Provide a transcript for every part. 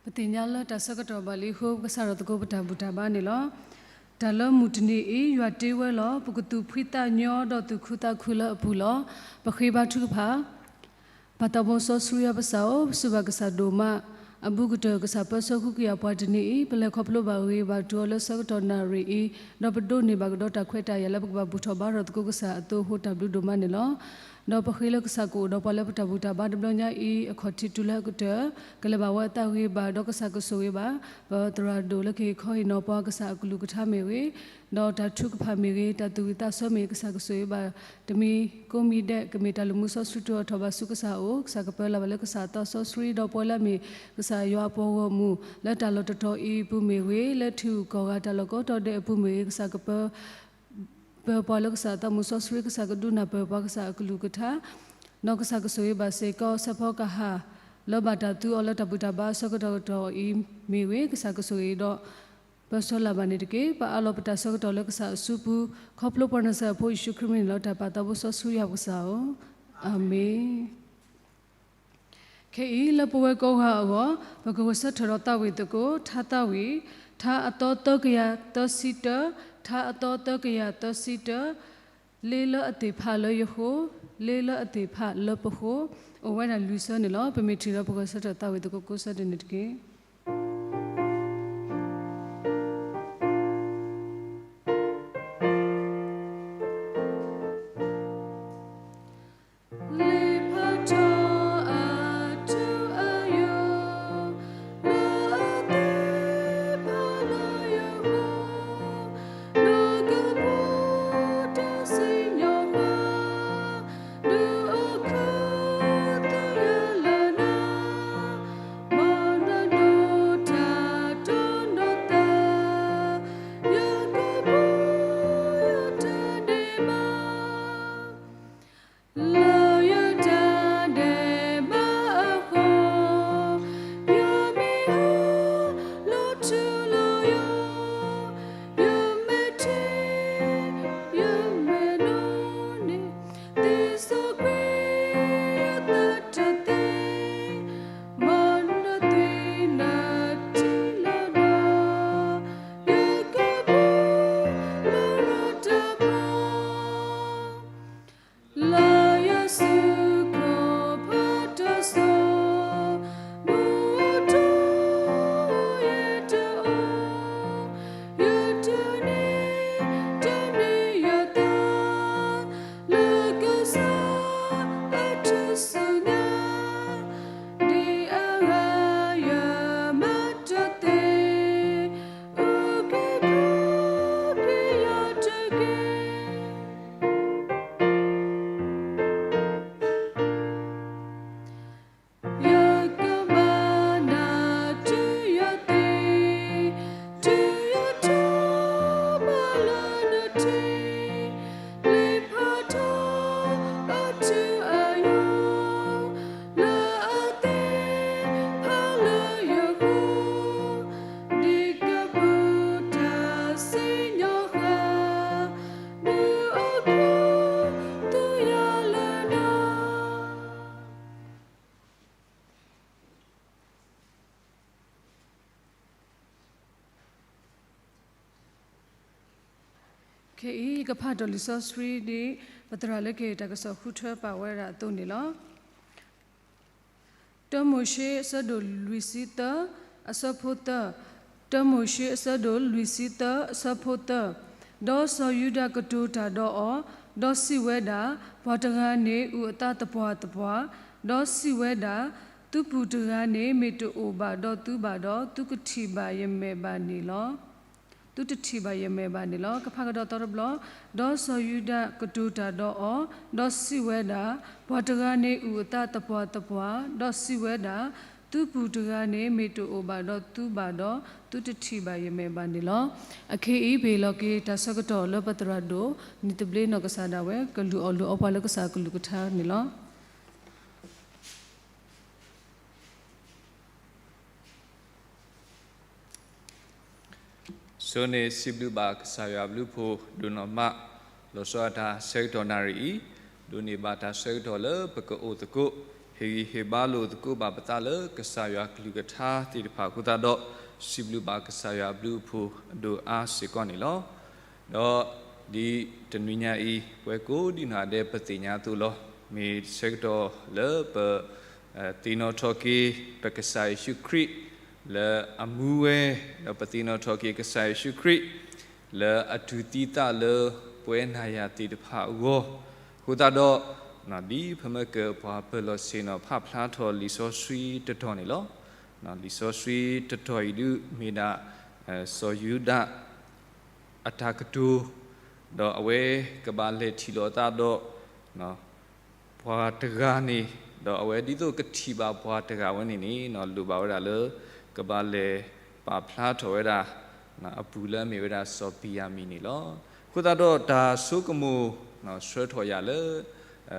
ပသ့ၣ်ညါလၢတၢ်ဆၢကတီၢ်ဘၣ်လံအဃိ ပကစးထီၣ်သကိးပတၢ်ဘူၣ်တၢ်ဘါန့ၣ်လီၤ. တၢ်လၢမုၢ်တနံၤအံၤ ယွၤတ့ဝဲလီၤ. ပကသူၣ်ဖှံသးညီဒီးသူၣ်ခုသးခုလၢအပူၤလီၤ. ပဃ့ဘါထုကဖၣ်. ပၢ်သးဘိစီဆှံယွၤပကစၢ်ဧၢ, ပစူၢ်ဘၣ်ကစၢ်ဒိၣ်မး, အဘူးကတၢၢ်ကစၢ်ပၢဆှၢဃုကယာ်ပှၤတနံၤအံၤ ပလဲၤခီဖျိဘၣ်ဂ့ၤဘၣ်တုၤအီၤလၢဆၢကတီၢ်နၣ်ရံၣ်အံၤ, ဒီးပဒိးန့ၢ်ဘၣ်ကဒီးတၢ်ခွဲးတၢ်ယာ်လၢပကဘၣ်ဘူၣ်ထီၣ်ဘါထီၣ်သကိးကစၢ်အသိးအဃိ တၢ်ဘျုးဒိၣ်မးန့ၣ်လီၤ. ဒီးပဃ့လၢကစၢ်ကအိၣ်ဒီးပှၤလၢပတၢ်ဘူၣ်တၢ်ဘါတဘျီညါအံၤ အခီၣ်ထံးတုၤလၢအကတၢၢ်, ကလဲၤဘၣ်ဝဲအသးဂ့ၤဘၣ် ဒီးကစၢ်ကဆိၣ်ဂ့ၤဘၣ် ပသရၣ်ဒိၣ်လၢကဟ့ၣ်ခီဟ့ၣ်နီၤပှၤ ကစၢ်အကလုၢ်ကထါမ့ၢ်ဂ့ၤ, ဒီးတၢ်ထုကဖၣ်မ့ၢ်ဂ့ၤ, တၢ်သူၣ်ဝံၣ်သးဆၢမ့ၢ်ဂ့ၤ ကစၢ်ကဆိၣ်ဂ့ၤဘၣ် တမံၤကိးမံၤဒဲး ကမ့ၢ်တၢ်လူၤမူစီဆှံတုၤထီၣ်ဘၣ်ဆူကစၢ်အအိၣ်, ကစၢ်ကပၢလၢ်ဘၣ်လၢကစၢ်အသးစီဆှံ, ဒီးပဝဲလၢအမ့ၢ်ကစၢ်ယွၤအပှၤဂီၢ်မုၢ် လၢတၢ်လီၢ်တတီၤအံၤအပူၤမ့ၢ်ဂ့ၤ, လၢထံဂုၤကီၢ်ဂၤတၢ်လီၢ်ကိးတီၤဒဲးအပူၤမ့ၢ်ဂ့ၤ, ကစၢ်ကပၢ ပၢၤပှၤလၢကစၢ်အသးမူစီဆှံ, ကစၢ်ကဒုးနၢ်ပၢၢ်ပှၤကစၢ်အကလုၢ်ကထါ, ဒီးကစၢ်ကဆိၣ်ဂ့ၤဘၣ်စ့ၢ်ကီး ဆၢဖီကဟၣ် လၢဘၣ်တၢ်သူအီၤလၢတၢ်ဘူၣ်တၢ်ဘါအဆၢကတီၢ်ကတီၢ်အံၤမ့ၢ်ဂ့ၤ, ကစၢ်ကဆိၣ်ဂ့ၤဒီး ပၢဆှၢလၢ်ဘၣ်န့ၣ်တက့ၢ်. ပအးလီၤပတၢ်ဆၢကတီၢ်လၢကစၢ်အစုပူၤ, ခီဖျိပှၤနၤစၤရ့းဖိယ့ၣ်ၡူးခရံာ်မံၤန့ၣ်လီၤ. တၢ်ပၢ်သးဘိစီဆှံယွၤပကစၢ်ဧၢ, အၤမ့ၣ်. ခဲအံၤလၢပဝဲကိးဂၤအဂီၢ် ပကဂဲၤဆၢထၢၣ်ဒီးသးဝံၣ်သကိး ထါသးဝံၣ်, ထါအသီသၢကယၤသၢဆံတၢ, ထါအသီသၢကယၤသၢဆံတၢ, လ့လၢအသ့ၣ်ဖးလၢယဃိ, လ့လၢအသ့ၣ်ဖးလၢပဃိ, အိၣ်ဝဲဒၣ်လွံၢ်ဆၢန့ၣ်လီၤ. ပမ့ၢ်ထံၣ်ဒီးပဂဲၤဆၢထၢၣ်သးဝံၣ်သကိးကိးဆၢဒၣ်န့ၣ်တက့ၢ်. လ့ဖးထီအထူအယိာ်, လၢအသ့ၣ်ဖးလၢယဃိ, နကပူၤတၢ်စံၣ်ညီၣ်ဃါ, ဒုးအိၣ်ခူသူၣ်ယၤလၢနၤ, မ်နဒိးတၢ်ဒီးနသး, ယကပူၤယတၢ်ဒဲးဘး လၢယတၢ်ဒဲးဘးအဃိ, ယမ့ၢ်ဟီၣ်လီၤထူလီၤယိာ်, ယမဲာ်ထံ, ယမဲာ်နိန့ၣ်, သ့စီကွံာ်ယသးတသ့, မ်နသ့နထံလၢဒီး, ယကပူၤလၢတၢ်ပီ လၢယစုခိၣ်ဖးတၢ်စိၤ, မူထီၣ်ယတအိၣ်, ယတန့ၢ်တၢ်န့ၢ်ယသး, လၢကစၢ်အထူၣ်စုညါ, ဒ်အဂၤယမၤတၢ်သ့, အုၣ်က့ၤခီၣ်က့ၤယၤတက့ၢ်. ယကမၤနၢၤတုၤယသ့, တုၤယထီၣ်ဘးလၢနထံ, လ့ဖးထီအထူအယိာ်, လၢအသ့ၣ်ဖးလၢယဃိ, ဒ်ကပူၤတၢ်စံၣ်ညီၣ်ဃါ, ဒုးအိၣ်ခူသူၣ်ယၤလၢနၤ ခဲအံၤ ယကဖးဒီးလံာ်စီဆှံဒ် ပသရၣ်လၢကဟ့ၣ်တၢ်ကစီၣ်ဃုထၢပာ်ဝဲဒၣ်အသိးန့ၣ်လီၤ. တၢမိၤၡ့အဆၢဒိၣ်လွံၢ်ဆံသၢ အဆၢဖိသၢ, တၢမိၤၡ့အဆၢဒိၣ်လွံၢ်ဆံသၢ အဆၢဖိသၢ, ဒီးစီၤယူဒၤကတိၤတၢ်ဒီးအီၤ, ဒီးစံးဝဲဒၣ်, ပှၤတဂၤန့ၣ်အုၣ်အသးသပှၢ်သပှၢ်, ဒီးစံးဝဲဒၣ်, သုပူၤတဂၤန့ၣ်မ့ၢ်တအိၣ်ဘၣ်ဒီးသုဘၣ်ဒီး, သုကထံၣ်ဘၣ်ယမဲာ်ဘၣ်န့ၣ်လီၤ. သုတထံၣ်ဘၣ်ယမဲာ်ဘၣ်န့ၣ်လီၤ. ကဖးကဒီးသီတဘျီ, ဒီးစီၤယူဒၤကတိၤတၢ်ဒီးအီၤ, ဒီးစံးဝဲဒၣ်, ပှၤတဂၤန့ၣ်အုၣ်အသးသပှၢ်သပှၢ်, ဒီးစံးဝဲဒၣ်, သုပူၤတဂၤန့ၣ်မ့ၢ်တအိၣ်ဘၣ်ဒီးသုဘၣ်ဒီး, သုတထံၣ်ဘၣ်ယမဲာ်ဘၣ်န့ၣ်လီၤ. အခဲအံၤ ပဟ့ၣ်လီၤက့ၤတၢ်ဆၢကတီၢ်လၢပသရၣ်ဒိၣ် နံၤသဘျ့နီၢ်ကစၢ်ဒၣ်ဝဲ ကလုၢ်အီၣ်လုၢ်အီပှၤလၢကစၢ်အကလုၢ်ကထါန့ၣ်လီၤ. ဆိန့ၣ်စံးဘျုးဘၣ်ကစၢ်ယွၤအဘျုးအဖှိၣ်ဒိၣ်နီၢ်မး, လီၤဆီဒၣ်တၢ်ဆၢကတီၢ်နၣ်ရံၣ်အံၤ, ဒိးန့ၢ်ဘၣ်တၢ်ဆၢကတီၢ်လၢပကအိၣ်သကိး ဟ့ၣ်ဂံၢ်ဟ့ၣ်ဘါလိာ်သကိးဘၣ်ပသးလၢကစၢ်ယွၤကလုၢ်ကထါသ့ၣ်တဖၣ်အဃိသတးဒီး, စံးဘျုးဘၣ်ကစၢ်ယွၤအဘျုးအဖှိၣ်အဒိၣ်အါစ့ၢ်ကီးန့ၣ်လီၤ. ဒီးဒ်တနွံညါအံၤ ပဝဲကိးဒံနီၢ်ဂၤဒဲးပသ့ၣ်ညါအသိးလီၤ. မ့ၢ်ဆၢကတီၢ်လၢပ သ့ၣ်နီၣ်ထီၣ်က့ၤ ပကစၢ်ယ့ၣ်ၡူးခရံာ် လၢအမူဝဲ, ဒီးပသ့ၣ်နီၣ်ထီၣ်က့ၤကစၢ်ယ့ၣ်ၡူးခရံာ် လၢအတူၢ်သံသးလၢပဝဲနၤယၤသ့ၣ်တဖၣ်အဂီၢ်, အဃိသတးဒီး ဒ်ပမ့ၢ်ကပှၤပၢၤလီၢ်ဆ့ၣ်နီၤဖးဖျါထီၣ်လံာ်စီဆှံတတီၤန့ၣ်လီၤ. လံာ်စီဆှံတတီၤအံၤဒုးမ့ၢ်ဒၣ် စီၤယူဒၤ အတၢ်ကတိၤ, ဒီးအဝဲကဘၣ်လဲၤထံၣ်လိာ်သးဒီး ပှၤတဂၤန့ၣ်, ဒီးအဝဲဒ်သိးကထံၣ်ဘၣ်ပှၤတဂၤဝဲန့ၣ်န့ၣ် လိၣ်ဘၣ်ဝဲဒၣ်လၢ ကဘၣ်လဲၤပာ်ဖျါထီၣ်ဝဲဒၣ် အပုၢ်လၢအမ့ၢ်ဝဲဒၣ်စီၤဘံၣ်ယၤမံၣ်န့ၣ်လီၤ. အဃိသတးဒီးတၢ်ဆိကမိၣ် ဆှၢထီၣ်ယၤလၢ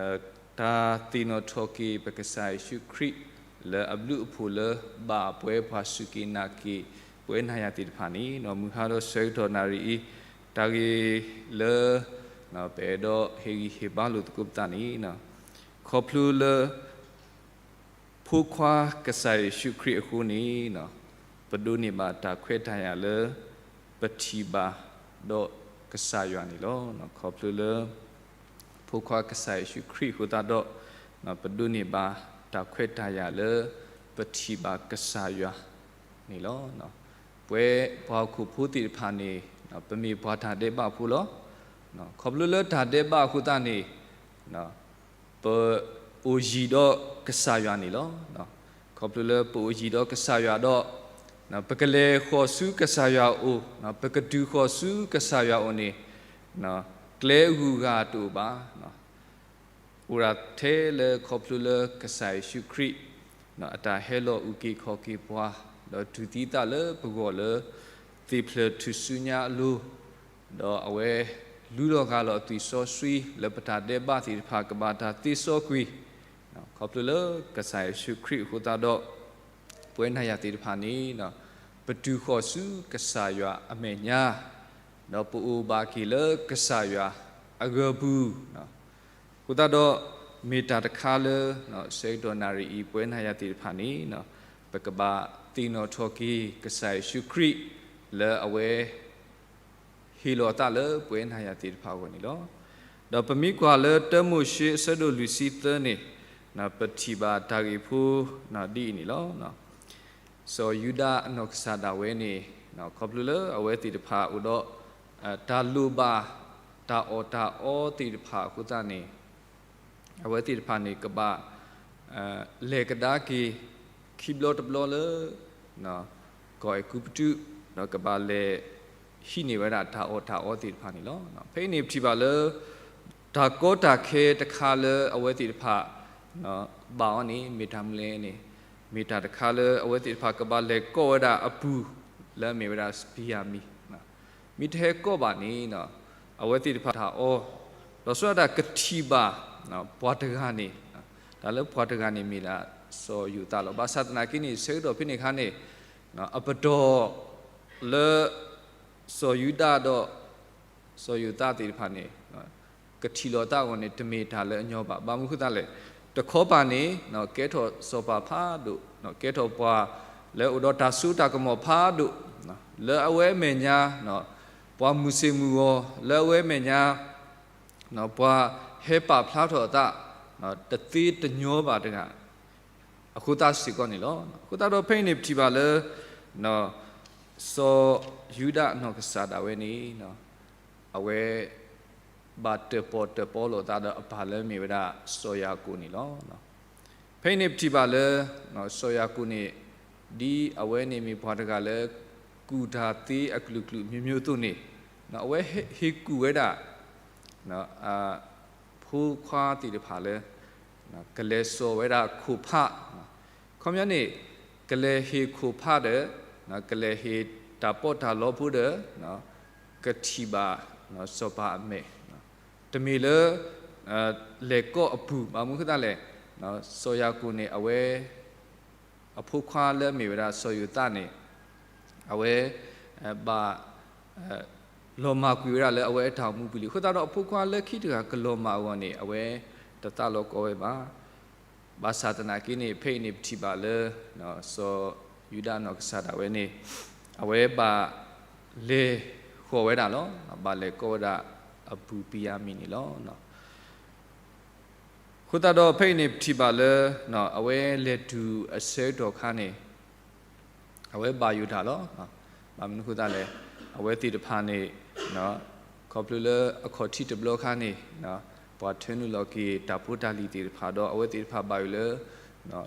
တၢ်သ့ၣ်နီၣ်ထီၣ်က့ၤပကစၢ်ယ့ၣ်ၡူးခရံာ် လၢအဘျုးအဖှိၣ်လၢဘၣ်ပဝဲပှၤစူၢ်က့ၤနာ်က့ၤ ပဝဲနၤယၤသ့ၣ်တဖၣ်န့ၣ် မုၢ်ဟါဒီးဆၢကတီၢ်နၣ်ရံၣ်အံၤ တၢ်ဂ့ၢ်လၢ ပအဲၣ်ဒိးဟ့ၣ်ဂံၢ်ဟ့ၣ်ဘါလိာ်သကိးပသးန့ၣ် ခီဖျိလၢ ဖိခွါကစၢ်ယ့ၣ်ၡူးခရံာ်အဃိန့ၣ် ပဒိးန့ၢ်ဘၣ်တၢ်ခွဲးတၢ်ယာ်လၢ ပထံၣ်ဘၣ်ဒီးကစၢ်ယွၤန့ၣ်လီၤ. ခီဖျိလၢ ဖိခွါကစၢ်ယ့ၣ်ၡူးခရံာ်အဃိသတးဒီး ပဒိးန့ၢ်ဘၣ်တၢ်ခွဲးတၢ်ယာ်လၢ ပထံၣ်ဘၣ်ကစၢ်ယွၤန့ၣ်လီၤ. ပဝဲပှၤဟီၣ်ခိၣ်ဖိသ့ၣ်တဖၣ်န့ၣ် ပမ့ၢ်ပှၤတၢ်ဒဲးဘးဖိလီၤ. ခီဖျိလၢတၢ်ဒဲးဘးအဃိသတးန့ၣ် ပအိၣ်ယံၤဒီးကစၢ်ယွၤန့ၣ်လီၤ. ခီဖျိလၢပအိၣ်ယံၤဒီးကစၢ်ယွၤဒီး ပကလဲၤဃီၤဆူကစၢ်ယွၤအအိၣ်, ပကတုၤဃီၤဆူကစၢ်ယွၤအအိၣ်န့ၣ် ကျဲအဂုၤအဂၤတအိၣ်ဘၣ်. အိၣ်ဒၣ်ထဲလၢခီဖျိလၢကစၢ်ယ့ၣ်ၡူးခရံာ် အတၢ်ဟဲလီၤအုၣ်က့ၤခီၣ်က့ၤပှၤ ဒီးတူၢ်သံသးလၢပဂီၢ်လၢ သ့ၣ်ဖျၢၣ်ထူၣ်စုညါအလိၤ ဒီးအဝဲလူလီၤဂာ်လီၤသွံၣ်စီဆှံ လၢပတၢ်ဒဲးဘးသ့ၣ်တဖၣ်ကဘၣ်တၢ်သ့စီကွံာ်, ခီဖျိလၢကစၢ်ယ့ၣ်ၡူးခရံာ်အဃိသတးဒီး ပဝဲနၤယၤသ့ၣ်တဖၣ်န့ၣ် ပတုၤဃီၤဆူကစၢ်ယွၤအမဲာ်ညါ, ဒီးပအိၣ်ဘၣ်က့ၤလၢကစၢ်ယွၤအဂၢၤပူၤ အဃိသတးဒီး မ့ၢ်တၢ်တခါလၢ ဆၢကတီၢ်နၣ်ရံၣ်အံၤ ပဝဲနၤယၤသ့ၣ်တဖၣ်န့ၣ် ပကဘၣ်သ့ၣ်နီၣ်ထီၣ်က့ၤ ကစၢ်ယ့ၣ်ၡူးခရံာ် လၢအဝဲ ဟ့ၣ်လီၤသးလၢပဝဲနၤယၤသ့ၣ်တဖၣ်အဂီၢ်န့ၣ်လီၤ. ဒီးပမ့ၢ်ကွၢ်လၢတၢမိၤၡ့အဆၢဒိၣ်လွံၢ်ဆံသၢန့ၣ် ပထံၣ်ဘၣ်တၢ်ဂ့ၢ်ဖိ ဒ်အံၤန့ၣ်လီၤ. စီၤယူဒၤအနီၢ်ကစၢ်ဒၣ်ဝဲန့ၣ် ခီဖျိလၢအဝဲသ့ၣ်တဖၣ်အိၣ်ဒီး တၢ်လိၣ်ဘၣ် တၢ်အီၣ်တၢ်အီသ့ၣ်တဖၣ်အဃိသတးန့ၣ် အဝဲသ့ၣ်တဖၣ်န့ၣ်ကဘၣ် လဲၤကဒါက့ၤ ခံဘျီတဘျီလၢ ကီၢ်အဲၤကူပတူး ဒီးကဘၣ်လဲၤဟံးန့ၢ်ဝဲဒၣ်တၢ်အီၣ်တၢ်အီသ့ၣ်တဖၣ်န့ၣ်လီၤ. ဖဲအံၤန့ၣ်ပထံၣ်ဘၣ်လၢ တၢ်ကီတၢ်ခဲတခါလၢအဝဲသ့ၣ်တဖၣ် ဘၣ်အီၤန့ၣ် မ့ၢ်တၢ်မနုၤလဲၣ်န့ၣ် မ့ၢ်တၢ်တခါလၢအဝဲသ့ၣ်တဖၣ်ကဘၣ်လဲၤကိးဝဲဒၣ်အပုၢ် လၢအမ့ၢ်ဝဲဒၣ်ဘံၣ်ယၤမံၣ် မ့ၢ်တဟဲကိးဘၣ်န့ၣ် အဝဲသ့ၣ်တဖၣ်တၢ်အီၣ် ဒီးဆိဒၣ်တၢ်ကထံၣ်ဘၣ် ပှၤတဂၤန့ၣ် တၢ်လၢပှၤတဂၤန့ၣ်မ့ၢ်ဒၣ်စီၤယိၤသးလီၤ. ဘၣ်ဆၣ်သနာ်က့န့ၣ် ဆၢကတီၢ်ဖဲန့ၣ်အခါန့ၣ် အပတီၢ်လၢ စီၤယူဒၤဒီး စီၤယိၤသးသ့ၣ်တဖၣ်န့ၣ် ကထံၣ်လိာ်သးအဂီၢ်န့ၣ် တမ့ၢ်တၢ်လၢအညီဘၣ်. ဘၣ်မနုၤအဃိသတးလဲၣ်, တခီပၤန့ၣ် ကဲထီၣ်စီၤပၤဖးဒိၣ်, ကဲထီၣ်ပှၤလၢအိၣ်ဒီးတၢ်စိတၢ်ကမီၤဖးဒိၣ်, လၢအဝဲအမဲာ်ညါ ပှၤမုၢ်ဆ့ၣ်မုၢ်ဂီၤ လၢအဝဲအမဲာ်ညါ ပှၤဟဲပာ်ဖျါထီၣ်အသး တသ့တညီဘၣ်တဂၤ အဃိသတးစ့ၢ်ကီးန့ၣ်လီၤ. အဃိသတးဒီးဖဲအံၤန့ၣ်ပထံၣ်ဘၣ်လၢ စီၤယူဒၤအနီၢ်ကစၢ်ဒၣ်ဝဲန့ၣ် အဝဲ ဘၣ်တၢၣ်ပီၣ်တၢၣ်ပီလိာ်သးဒီးအပၢ်လၢအမ့ၢ်ဝဲဒၣ်စီၤယၤကိာ်န့ၣ်လီၤ. ဖဲအံၤန့ၣ်ပထံၣ်ဘၣ်လၢ စီၤယၤကိာ်န့ၣ် ဒ်အဝဲန့ၣ်မ့ၢ်ပှၤတဂၤလၢ ကူၣ်တၢ်သ့အကလုာ်ကလုာ်မျိုးမျိုးအသိးန့ၣ် အဝဲဟ့ၣ်ကူၣ်ဝဲဒၣ် ဖိခွါသ့ၣ်တဖၣ်လၢ ကလဲၤစိာ်ဝဲဒၣ်ခိၣ်ဖး, ခီပညီန့ၣ် ကလဲၤဟ့ၣ်ခိၣ်ဖးဒီး ကလဲၤဟ့ၣ်တၢ်ပီးတၢ်လီဖိဒီး ကထံၣ်ဘၣ်စီၤပၤအမဲာ်, တမ့ၢ်လၢ လဲၤကိးအပုၢ် ဘၣ်မနုၤအဃိသတးလဲၣ်, စီၤယၤကိာ်န့ၣ် အဝဲ အဖိခွါလၢအမ့ၢ်ဝဲဒၣ်စီၤယိၤသးန့ၣ် အဝဲ ဘၣ် လီၤမၢ်ကွံာ်ဝဲဒၣ်လၢအဝဲအတၢ်အိၣ်မူပူၤလံ. အဃိသတးဒီးအဖိခွါလၢခံတဂၤကလီၤမၢ်အဂီၢ်န့ၣ် အဝဲတသးလီၤကိးဝဲဘၣ်. ဘၣ်ဆၣ်သနာ်က့န့ၣ် ဖဲအံၤန့ၣ် ပထံၣ်ဘၣ်လၢ စီၤယူဒၤနီၢ်ကစၢ်ဒၣ်ဝဲန့ၣ် အဝဲဘၣ်လဲၤဃီၤဝဲဒၣ်လီၤ. ဘၣ်လဲၤကိးဝဲဒၣ်အပူၤဘံယၤမံၣ်န့ၣ်လီၤ. အဃိသတးဒီးဖဲအံၤန့ၣ် ပထံၣ်ဘၣ်လၢ အဝဲလဲၤတုၤအဆၢကတီၢ်ခါန့ၣ် အဝဲဘၣ်ယိၣ်တၢ်လီၤ. ဘၣ်မနုၤအဃိသတးလဲၣ်, အဝဲသ့ၣ်တဖၣ်န့ၣ် ခီဖျိလၢအခီၣ်ထံးတဘျီခါန့ၣ် ပှၤထၢနုာ်လီၤက့ၤတၢ်ဖိတၢ်လံၤသ့ၣ်တဖၣ်ဒီး အဝဲသ့ၣ်တဖၣ်ဘၣ်ယိၣ်လၢ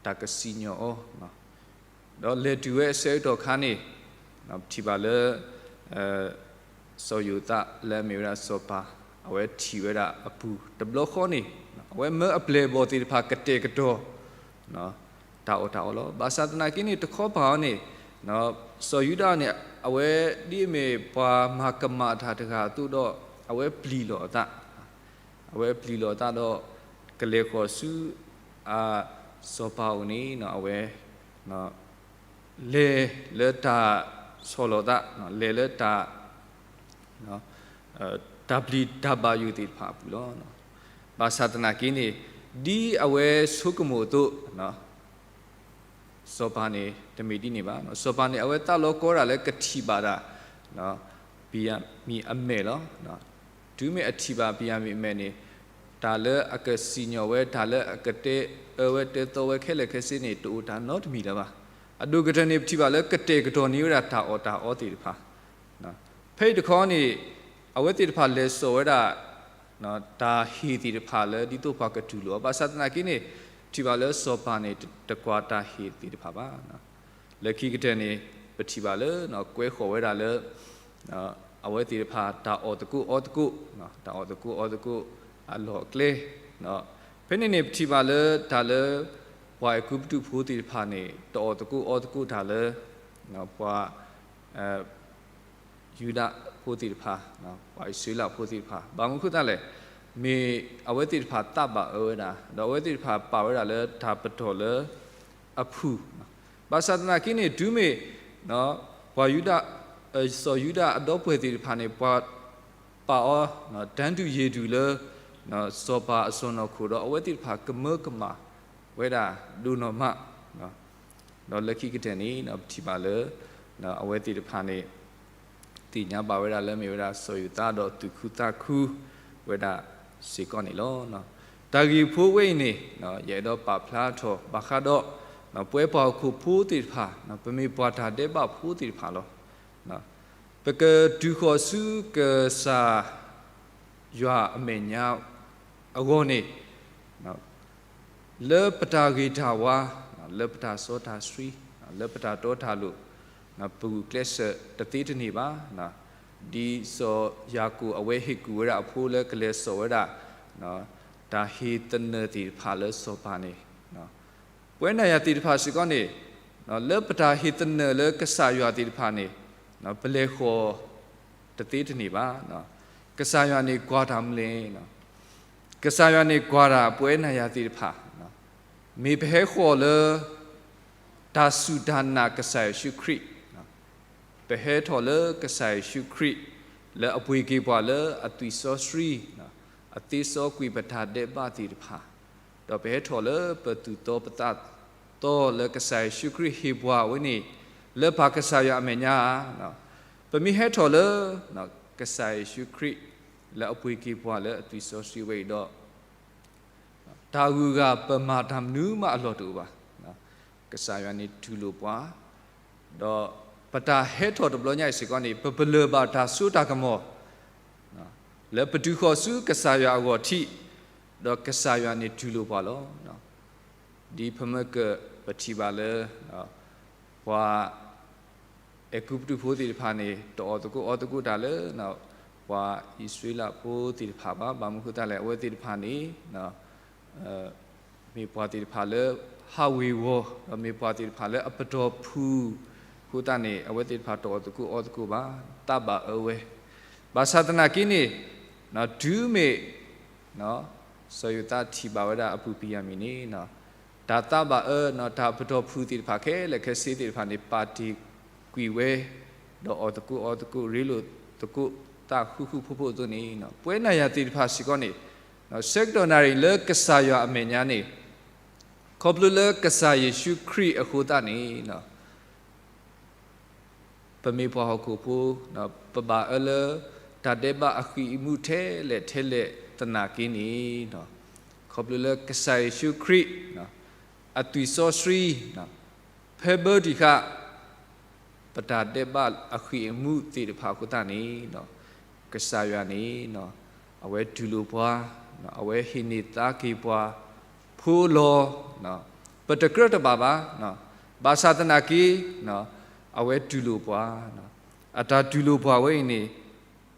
တၢ်ကစံၣ်ညီၣ်အီၤ ဒီးလဲၤတုၤဝဲအဆၢကတီၢ်ခါန့ၣ် ပထံၣ်ဘၣ်လၢ စီၤယိၤသးလၢအမ့ၢ်ဝဲဒၣ်စီၤပၤ အဝဲထံၣ်ဝဲဒၣ်အပူၤတဘျီဃီန့ၣ် အဝဲမၢအပျဲၢ်အဘီၣ်သ့ၣ်တဖၣ်ကတဲာ်ကတီၤ တၢ်အီၣ်တၢ်အီလီၤ. ဘၣ်ဆၣ်သနာ်က့န့ၣ် တခီပၤအီၤန့ၣ် စီၤယူဒၤန့ၣ် အဝဲဒ်အမ့ၢ်ပှၤမၤကမၣ်တၢ်တဂၤအသိးဒီး အဝဲပျံၤလီၤအသး အဝဲပျံၤလီၤအသးဒီး ကလဲၤဃီၤဆူ အစီၤပၤအအိၣ်န့ၣ် အဝဲ လဲၤလၢတၢ်ဆီၣ်လီၤသး လဲၤလၢတၢ် တၢ်ပျံၤတၢ်ဘၣ်ယိၣ်သ့ၣ်တဖၣ်အပူၤလီၤ. ဘၣ်ဆၣ်သနာ်က့န့ၣ် ဒ်အဝဲဆိကမိၣ်အသိး စီၤပၤန့ၣ် တမ့ၢ်ဒ်န့ၣ်ဘၣ်. စီၤပၤန့ၣ် အဝဲသးလီၤကီဝဲဒၣ်လၢကထံၣ်ဘၣ်ဒၣ် ဘံယၤမံၣ်အမဲာ်လီၤ. တုၤမ့ၢ်အထံၣ်ဘၣ်ဘံယၤမံၣ်အမဲာ်န့ၣ် တၢ်လၢအကစံၣ်ညီၣ်ဝဲ တၢ်လၢအကတဲအၢဝဲတဲသီဝဲခဲလၢာ်ခဲဆ့န့ၣ် တအိၣ်တၢ်နီတမံၤလၢၤဘၣ်. အဒိၣ်ကတၢၢ်န့ၣ် ပထံၣ်ဘၣ်လၢကတဲာ်ကတီၤန့ၢ်ဝဲဒၣ်တၢ်အီၣ်တၢ်အီသ့ၣ်တဖၣ် ဖဲအံၤတခီန့ၣ် အဝဲသ့ၣ်တဖၣ်လဲၤစိာ်ဝဲဒၣ် တၢ်ဟ့ၣ်သ့ၣ်တဖၣ်လၢဒ်သိးပှၤကတူၢ်လိာ်အီၤ ဘၣ်ဆၣ်သနာ်က့န့ၣ် ထံၣ်ဘၣ်လၢစီၤပၤန့ၣ် တကွၢ်တၢ်ဟ့ၣ်သ့ၣ်တဖၣ်ဘၣ်. လၢခံကတၢၢ်န့ၣ် ပထံၣ်ဘၣ်လၢ ကွဲဃီၤဝဲဒၣ်လၢ အဝဲသ့ၣ်တဖၣ်တၢ်အီၣ်သကိးအီသကိး တၢ်အီၣ်သကိးအီသကိးအလီၢ်အကျဲ ဖဲန့ၣ်န့ၣ် ပထံၣ်ဘၣ်လၢတၢ်လၢ ပှၤအဲၤကူပတူးဖိသ့ၣ်တဖၣ်န့ၣ် တအီၣ်သကိးအီသကိးတၢ်လၢ ပှၤ ယူဒၤဖိသ့ၣ်တဖၣ် ပှၤအံၣ်စရ့လးဖိသ့ၣ်တဖၣ် ဘၣ်မနုၤအဃိသတးလဲၣ်, မ့ၢ်အဝဲသ့ၣ်တဖၣ်သးဘၣ်အၢဝဲဒၣ် ဒီးအဝဲသ့ၣ်တဖၣ်ပာ်ဝဲဒၣ်လၢတၢ်ပတီၢ်လၢအဖုၣ်, ဘၣ်ဆၣ်သနာ်က့န့ၣ် တုၤမ့ၢ် ပှၤယူဒၤ စီၤယူဒၤအဒီပုၢ်ဝဲၢ်သ့ၣ်တဖၣ်န့ၣ် ပှၤပာ်အီၤ တၢ်ဒုးယ့ၢ်ဒုးလၢ စီၤပၤအစီၢ်နီၤခိၣ်ဒီး အဝဲသ့ၣ်တဖၣ်ကမၢကမၣ်ဝဲဒၣ်ဒိၣ်နီၢ်မး ဒီးလၢခံကတၢၢ်န့ၣ် ပထံၣ်ဘၣ်လၢ အဝဲသ့ၣ်တဖၣ်န့ၣ် သ့ၣ်ညါဘၣ်ဝဲဒၣ်လၢမ့ၢ်ဝဲဒၣ်စီၤယိၤသး ဒီးသူၣ်ခုသးခုဝဲဒၣ်စ့ၢ်ကီးန့ၣ်လီၤ. တၢ်ဂ့ၢ်ဖိဝဲအံၤန့ၣ် ယအဲၣ်ဒိးပာ်ဖျါထီၣ်ဘၣ်ဃးဒီး ပဝဲပှၤဟီၣ်ခိၣ်ဖိသ့ၣ်တဖၣ် ပမ့ၢ်ပှၤတၢ်ဒဲးဘးဖိသ့ၣ်တဖၣ်လီၤ. ပကတုၤဃီၤဆူကစၢ်ယွၤအမဲာ်ညါအဂီၢ်န့ၣ် လၢပတၢ်ဂ့ၤတၢ်ဝါ, လၢပတၢ်စီတၢ်ဆှံ, လၢပတၢ်တီတၢ်လိၤ, ပဂုာ်ကျဲးစၢးတသ့တန့ၢ်ဘၣ်. ဒ်စီၤယၤကိာ်အဝဲဟ့ၣ်ကူၣ်ဝဲဒၣ်အဖိလၢကလဲၤစိာ်ဝဲဒၣ် တၢ်ဟ့ၣ်သနၢၣ်သ့ၣ်တဖၣ်လၢစီၤပၤန့ၣ် ပဝဲနၤယၤသ့ၣ်တဖၣ်စ့ၢ်ကီးန့ၣ် လၢပတၢ်ဟ့ၣ်သနၢၣ်လၢကစၢ်ယွၤသ့ၣ်တဖၣ်န့ၣ် ပလဲၤဃီၤတသ့တန့ၢ်ဘၣ်. ကစၢ်ယွၤန့ၣ်ကွၢ်တၢ်မနုၤလဲၣ်. ကစၢ်ယွၤန့ၣ်ကွၢ်တၢ်ပဝဲနၤယၤသ့ၣ်တဖၣ် မ့ၢ်ပဟဲဃီၤလၢ တၢ်စူၢ်တၢ်နာ်ကစၢ်ယ့ၣ်ၡူးခရံာ်, ပဟဲထီၣ်လၢကစၢ်ယ့ၣ်ၡူးခရံာ် လၢအပှ့ၤက့ၤပှၤလၢအသွံၣ်စီဆှံ, အသ့စီကွံာ်ပတၢ်ဒဲးဘးသ့ၣ်တဖၣ်, ဒီးပဟဲထီၣ်လၢပသူၣ်သီပသးသီလၢကစၢ်ယ့ၣ်ၡူးခရံာ်ဟ့ၣ်ပှၤဝဲန့ၣ် လၢပၢ်ကစၢ်ယွၤအမဲာ်ညါဧါ. ပမ့ၢ်ဟဲထီၣ်လၢ ကစၢ်ယ့ၣ်ၡူးခရံာ် လၢအပှ့ၤက့ၤပှၤလၢအသွံၣ်စီဆှံဝဲအံၤဒီး တၢ်ဂုၤဂၤပမၤတၢ်မနုၤမးအလီၢ်တအိၣ်ဘၣ်. ကစၢ်ယွၤန့ၣ်တူၢ်လိာ်ပှၤ, ဒီးပတၢ်ဟဲထီၣ်တဘျီညါအံၤစ့ၢ်ကီးန့ၣ် ပပလၢၢ်ဘၣ်တၢ်စိတၢ်ကမီၤ လၢပတုၤဃီၤဆူကစၢ်ယွၤအဂီၢ်ထံး, ဒီးကစၢ်ယွၤန့ၣ်တူၢ်လိာ်ပှၤလီၤ. ဒ်ပမ့ၢ်ကပထံၣ်ဘၣ်လၢ ပှၤ အဲၤကူပတူးဖိသ့ၣ်တဖၣ်န့ၣ် တအီၣ်သကိးအီသကိးတၢ်လၢ ပှၤအံၣ်စရ့လးဖိသ့ၣ်တဖၣ်ဘၣ်. ဘၣ်မနုၤအဃိသတးလဲၣ် အဝဲသ့ၣ်တဖၣ်န့ၣ် မ့ၢ်ပှၤသ့ၣ်တဖၣ်လၢ ဟးဝ့ၤဝီၤ, ဒီးမ့ၢ်ပှၤသ့ၣ်တဖၣ်လၢအပတီၢ်ဖုၣ်အဃိသတးန့ၣ် အဝဲသ့ၣ်တဖၣ်တအီၣ်သကိးအီသကိးဘၣ်, သးဘၣ်အၢဝဲ. ဘၣ်ဆၣ်သနာ်က့န့ၣ် တုၤမ့ၢ် စီၤယိၤသးထံၣ်ဘၣ်ဝဲဒၣ်အပူၤဘံၣ်ယၤမံၣ်န့ၣ် တၢ်သးဘၣ်အၢ တၢ်ပတီၢ်ဖုၣ်သ့ၣ်တဖၣ်ခဲလၢာ်ခဲဆ့သ့ၣ်တဖၣ်န့ၣ် ပာ်တ့ၢ်ကွံာ်ဝဲ, ဒီးအီၣ်သကိးအီသကိး ရ့လိာ်သကိးသးဃူဃူဖိးဖိးအသိးန့ၣ် ပဝဲနၤယၤသ့ၣ်တဖၣ်စ့ၢ်ကီးန့ၣ် ဆၢကတီၢ်နၣ်ရံၣ်လၢကစၢ်ယွၤအမဲာ်ညါန့ၣ် ခီဖျိလၢကစၢ်ယ့ၣ်ၡူးခရံာ်အဃိသတးန့ၣ် ပမ့ၢ်ပှၤဟီၣ်ခိၣ်ဖိ, ပဘၣ်အၢလၢ တၢ်ဒဲးဘးအဃံၢ်အမူထဲလဲၣ်ထဲလဲၣ်သနာ်က့န့ၣ်, ခီဖျိလၢကစၢ်ယ့ၣ်ၡူးခရံာ် အသွံၣ်စီဆှံ ဖဲဘၢတံၢ်ဃာ် ပတၢ်ဒဲးဘးအဃံၢ်အမူသ့ၣ်တဖၣ်အဃိသတးန့ၣ်, ကစၢ်ယွၤန့ၣ် အဝဲတူၢ်လိာ်ပှၤ, အဝဲဟ့ၣ်န့ၢ်သါက့ၤပှၤ ဖိလီၤ, ပတကြၢးတဘၣ်ဘၣ်, ဘၣ်ဆၣ်သနာ်က့ အဝဲတူၢ်လိာ်ပှၤ, အတၢ်တူၢ်လိာ်ပှၤဝဲအံၤန့ၣ်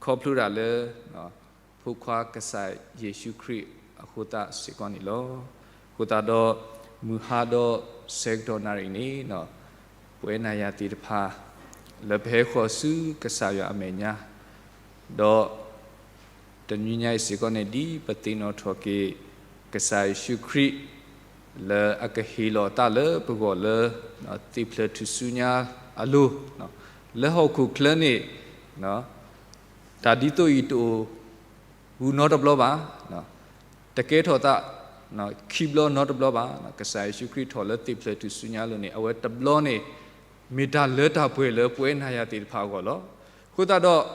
ခီဖျိဒၣ်လၢ ဖိခွါကစၢ်ယ့ၣ်ၡူးခရံာ်အဃိသတးစ့ၢ်ကီးန့ၣ်လီၤ. အဃိသတးဒီး မုၢ်ဟါဒီးဆဲးကတီၢ်နၣ်ရံၣ်န့ၣ် ပဝဲနၤယၤသ့ၣ်တဖၣ် လၢပဟဲဃီၤဆူကစၢ်ယွၤအမဲာ်ညါ, ဒီး တနွံညါအံၤစ့ၢ်ကီးန့ၣ် ဒ်ပသ့ၣ်နီၣ်ထီၣ်က့ၤ ကစၢ်ယ့ၣ်ၡူးခရံာ် လၢအကဟ့ၣ်လီၤအသးလၢပဂီၢ်လၢ သ့ၣ်ဖျၢၣ်ထူၣ်စုညါအလိၤ, လၢဟီၣ်ခိၣ်ချၢန့ၣ် တၢ်ဒ်သိးအံၤတအိၣ်ဘူးနီတဘျီဘၣ်, တကဲထီၣ်သး ခံဘျီနီတဘျီဘၣ်. ကစၢ်ယ့ၣ်ၡူးခရံာ်ထီၣ်လၢသ့ၣ်ဖျၢၣ်ထူၣ်စုညါအလိၤန့ၣ် အဝဲတဘျီန့ၣ် မ့ၢ်တၢ်လၢတၢ်ပှဲၤလၢပဝဲနၤယၤသ့ၣ်တဖၣ်အဂီၢ်လီၤ. အဃိသတးဒီး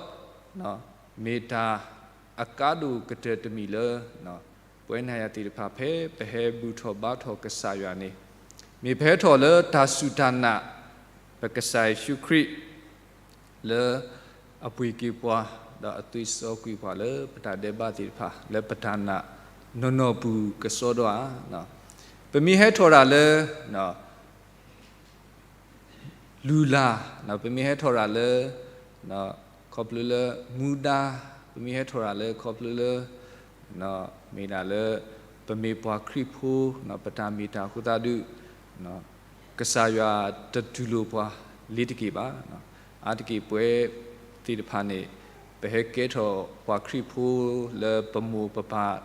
မ့ၢ်တၢ်အကါဒိၣ်ကတၢၢ်တမံၤလၢ ပဝဲနၤယၤသ့ၣ်တဖၣ် ဖဲပဟဲဘူၣ်ထီၣ်ဘါထီၣ်ကစၢ်ယွၤန့ၣ်, မ့ၢ်ပဟဲထီၣ်လၢတၢ်စူၢ်တၢ်နာ် ပကစၢ်ယ့ၣ်ၡူးခရံာ် လၢအပှ့ၤက့ၤပှၤ ဒီးအသွံၣ်စီကွံာ်ပှၤလၢပတၢ်ဒဲးဘးသ့ၣ်တဖၣ် လၢပတၢ်နာ်နီၢ်နီၢ်ပူၤကစီဒီဧါ. ပမ့ၢ်ဟဲထီၣ်တၢ်လၢ လုၢ်လၢ်, ပမ့ၢ်ဟဲထီၣ်တၢ်လၢ ခီဖျိလၢမူဒါ, ပမ့ၢ်ဟဲထီၣ်တၢ်လၢခီဖျိလၢ မ့ၢ်ဒၣ်လၢ ပမ့ၢ်ပှၤခရံာ်ဖိ ပတၢ်မ့ၢ်တၢ်အဃိသတးဒုး ကစၢ်ယွၤတတူၢ်လိာ်ပှၤလ့ၤတက့ၢ်ဘၣ်. အါတက့ၢ်ပဝဲသ့ၣ်တဖၣ်န့ၣ် ပဟဲကဲထီၣ်ပှၤခရံာ်ဖိလၢပမိၢ်ပပၢ်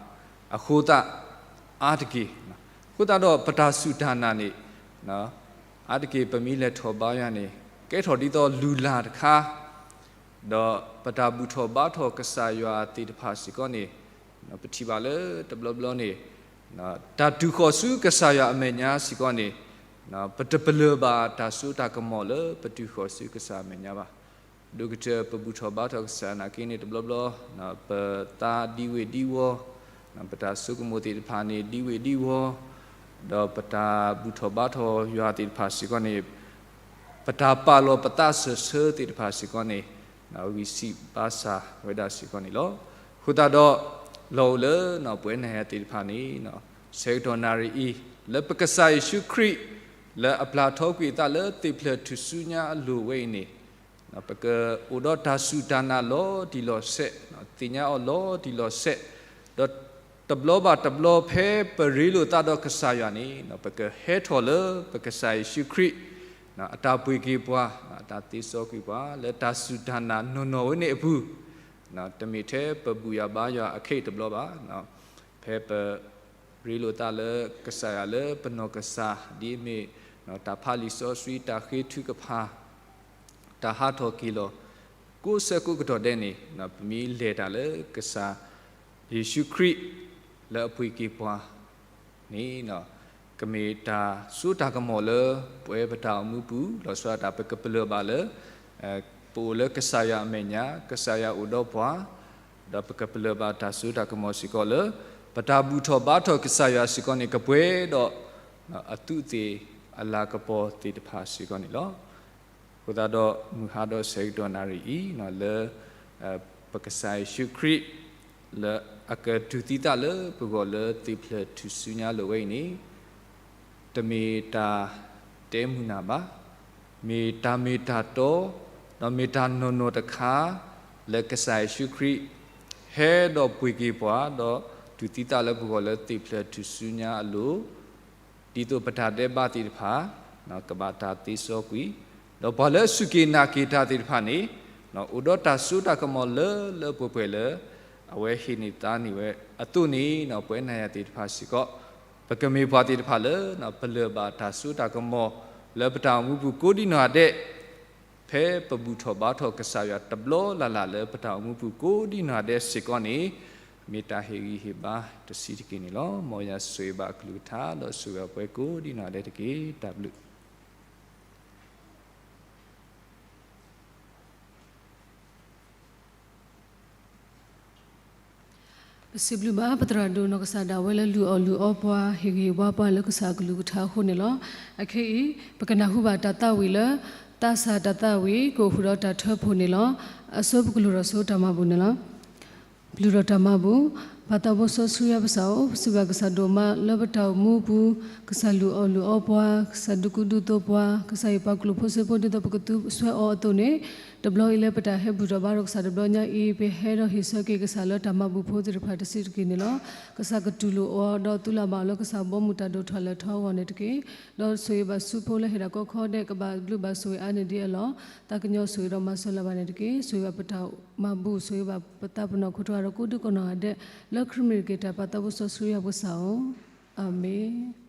အဃိသတး အါတက့ၢ်, အဃိသတးဒီးပတၢ်စူၢ်တၢ်နာ်န့ၣ် အါတက့ၢ်ပမ့ၢ်လဲၤထီၣ်ဘါယွၤန့ၣ် ကဲထီၣ်ဒ်သိးလုၢ်လၢ်တခါ, ဒီးပတၢ်ဘူၣ်ထီၣ်ဘါထီၣ်ကစၢ်ယွၤသ့ၣ်တဖၣ်စ့ၢ်ကီးန့ၣ် ပထံၣ်ဘၣ်လၢတဘျီဘျီန့ၣ် တၢ်တူၢ်ဃီၤဆူကစၢ်ယွၤအမဲာ်ညါစ့ၢ်ကီးန့ၣ် ပတပလၢၢ်ဘၣ်တၢ်စိတၢ်ကမီၤလၢပတူၢ်ဃီၤဆူကစၢ်အမဲာ်ညါဘၣ်. ဒိၣ်ကတၢၢ်ပဘူၣ်ထီၣ်ဘါထီၣ်ကစၢ်နာ်က့န့ၣ် တဘျီဘျီ ပသးဒံဝ့ၤဒံဝီၤ, ပတၢ်ဆိကမိၣ်သ့ၣ်တဖၣ်န့ၣ် ဒံဝ့ၤဒံဝီၤ, ဒီးပတၢ်ဘူၣ်ထီၣ်ဘါထီၣ်ယွၤသ့ၣ်တဖၣ်စ့ၢ်ကီးန့ၣ် ပတၢ်ပာ်လီၤပသးစၢၢ်ဆၢသ့ၣ်တဖၣ်စ့ၢ်ကီးန့ၣ် ဂံၢ်စၢ်ဘါစၢ်ဝဲဒၣ်စ့ၢ်ကီးန့ၣ်လီၤ. အဃိသတးဒီး လီၢ်အိၣ်လၢပဝဲနၤယၤသ့ၣ်တဖၣ်န့ၣ် ဆဲးကတီၢ်နၣ်ရံၣ်အံၤ လၢပကစၢ်ယ့ၣ်ၡူးခရံာ် လၢအပျၢ်ထီကွံာ်အသးလၢသ့ၣ်ဖျၢၣ်ထူၣ်စုညါအလိၤဝဲအံၤန့ၣ် ပကအိၣ်ဒီးတၢ်စူၢ်တၢ်နာ်လီၤတံၢ်လီၤဆဲး, သ့ၣ်ညါအီၤလီၤတံၢ်လီၤဆဲး, ဒီးတဘျီဘၣ်တဘျီဖဲပရ့လိာ်သးဒီးကစၢ်ယွၤန့ၣ် ပကဟဲထီၣ်လၢပကစၢ်ယ့ၣ်ၡူးခရံာ် အတၢ်ပှ့ၤက့ၤပှၤ, အတၢ်သ့စီကွံာ်ပှၤ လၢတၢ်စူၢ်တၢ်နာ်နီၢ်နီၢ်ဝဲန့ၣ်အပူၤ, တမ့ၢ်ထဲပဘူၣ်ယွၤဘါယွၤအခဲအံၤတဘျီဘၣ်. ဖဲပရ့လိာ်သးလၢကစၢ်ယွၤလၢပနီၢ်ကစၢ် ဒ်အမ့ၢ် တၢ်ဖးလံာ်စီဆှံ တၢ်ဃ့ထုကဖၣ် တၢ်ဟးထီၣ်က့ၤလီၤ ကိးဆၢကိးကတီၢ်ဒဲးန့ၣ် ပမ့ၢ်လဲၤတၢ်လၢကစၢ်ယ့ၣ်ၡူးခရံာ် လၢအပှ့ၤက့ၤပှၤန့ၣ် ကမ့ၢ်တၢ်စိတၢ်ကမီၤလၢပဝဲပတၢ်အိၣ်မူပူၤ လီၤဆီဒၣ်တၢ်ပကပလၢၢ်ဘၣ်လၢ ပအိၣ်လၢကစၢ်ယွၤအမဲာ်ညါ ကစၢ်ယွၤအိၣ်ဒီးပှၤ ဒီးပကပလၢၢ်ဘၣ်တၢ်စိတၢ်ကမီၤစ့ၢ်ကီးလၢ ပတၢ်ဘူၣ်ထီၣ်ဘါထီၣ်ကစၢ်ယွၤစ့ၢ်ကီးန့ၣ် ကပှဲၤဒီး အသူးအသ့ၣ်အလၤကပီၤသ့ၣ်တဖၣ်စ့ၢ်ကီးန့ၣ်လီၤ. အဃိသတးဒီးမုၢ်ဟါဒီးဆဲးကတီၢ်နၣ်ရံၣ်အံၤ လၢ ပကစၢ်ယ့ၣ်ၡူးခရံာ် လၢအကတူၢ်သံသးလၢပဂီၢ်လၢသ့ၣ်ဖျၢၣ်ထူၣ်စုညါလိၤဝဲအံၤန့ၣ် တမ့ၢ်တၢ်တဲမုာ်နၢ်ဘၣ်, မ့ၢ်တၢ်မ့ၢ်တၢ်တီ ဒီးမ့ၢ်တၢ်နီၢ်နီၢ်တခါ လၢကစၢ်ယ့ၣ်ၡူးခရံာ် ဟဲဒီးပှ့ၤက့ၤပှၤ ဒီးတူၢ်သံသးလၢပဂီၢ်လၢသ့ၣ်ဖျၢၣ်ထူၣ်စုညါအလိၤ ဒ်သိးပတၢ်ဒဲးဘးသ့ၣ်တဖၣ် ကဘၣ်တၢ်သ့စီကွံာ်, ဒီးပှၤလၢအစူၢ်က့ၤနာ်က့ၤတၢ်သ့ၣ်တဖၣ်န့ၣ် အိၣ်ဒီးတၢ်စိတၢ်ကမီၤလၢလၢပှဲၤပှဲၤလၢ အဝဲဟ့ၣ်န့ၢ်သါန့ၢ်ဝဲအသိးန့ၣ် ပဝဲနၤယၤသ့ၣ်တဖၣ်စ့ၢ်ကီး ပကမ့ၢ်ပှၤသ့ၣ်တဖၣ်လၢ ပလၢၢ်ဘၣ်တၢ်စိတၢ်ကမီၤ လၢပတၢ်အိၣ်မူပူၤကိးဒံနီၢ်ဂၤဒဲး ဖဲပဘူၣ်ထီၣ်ဘါထီၣ်ကစၢ်ယွၤတဘျီလၢ်လၢ်လၢပတၢ်အိၣ်မူပူၤကိးဒံနီၢ်ဂၤဒဲးစ့ၢ်ကီးန့ၣ် မ့ၢ်တၢ်ဟ့ၣ်ဂံၢ်ဟ့ၣ်ဘါတဆံးတက့ၢ်န့ၣ်လီၤ. မ်ယွၤဆိၣ်ဂ့ၤဘၣ်အကလုၢ်ကထါ ဒီးဆိၣ်ဂ့ၤဘၣ်ပှၤကိးဒံနီၢ်ဒဲးတက့ၢ်. တၢ်ဘျုး ပစံးဘျုးဘၣ်ပသရၣ်ဒိၣ်နီၢ်ကစၢ်ဒၣ်ဝဲလၢလုၢ်အီၣ်လုၢ်အီပှၤ ဟ့ၣ်ဂံၢ်ဟ့ၣ်ဘါပှၤလၢကစၢ်အကလုၢ်ကထါအဃိန့ၣ်လီၤ. အခဲအံၤ ပကနၢ်ဟူဘၣ်တၢ်သးဝံၣ်လၢ သးစၢ်တၢ်သးဝံၣ် ကအိၣ်ဃုာ်ဒီးတၢ်ထၢဖှိၣ်န့ၣ်လီၤ. အဆိပကလုၢ်ထီၣ်ဆိတၢ်မၤဘူၣ်န့ၣ်လီၤ. ပလုၢ်ထီၣ်တၢ်မၤဘူၣ်, ပၢ်သးဘိစီဆှံယွၤပကစၢ်ဧၢ, ပစံးဘျုးကစၢ်ဒိၣ်မးလၢပတၢ်အိၣ်မူအပူၤ, ကစၢ်လုၢ်အီၣ်လုၢ်အီပှၤ, ကစၢ်ဒုးကူဒုးသိးပှၤ, ကစၢ်ဟ့ၣ်ပှၤကျိၣ်ဖိစ့ဖိ ဒ်သိးပကသူစွဲအီၤအသိးန့ၣ်, တဘျီအံၤလၢပတၢ်ဟဲဘူၣ်ထီၣ်ဘါထီၣ်ကစၢ်တဘျီညါအံၤ ပဟဲဒီးဟ့ၣ်ဆၢက့ၤကစၢ်လၢတၢ်မၤဘူၣ်ဖိသ့ၣ်တဖၣ်တဆံးတက့ၢ်န့ၣ်လီၤ. ကစၢ်ကတူၢ်လိာ်အီၤဒီးသူၣ်လၢ်ဘၣ်အီၤလၢကစၢ်ဘီမုၢ်တၢ်ဒိၣ်ထီၣ်လဲၢ်ထီအဂီၢ်န့ၣ်တက့ၢ်. ဒီးဆိၣ်ဂ့ၤဘၣ်ဆူဖိလၢဟဲဒၣ်ကီခီဒဲး ကဘၣ်ဘျုးဘၣ်ဆိၣ်ဂ့ၤအါန့ၢ်ဒ်အလီၢ်, သးကညီၤဆိၣ်ဂ့ၤဒီးမၤစၢၤလၢၤဘၣ်န့ၣ်တက့ၢ်. ဆိၣ်ဂ့ၤဘၣ်ပတၢ်မၤဘူၣ်, ဆိၣ်ဂ့ၤဘၣ်ပသးပနီၣ်ခိၣ်တဂၤဒီးကိးဒံကိးနီၢ်ဂၤဒဲး, လၢခရံာ်မ့ၢ်တက့ၢ်တၢ်ပၢ်သးဘိစီဆှံယွၤပကစၢ်ဧၢ, အၤမ့ၣ်.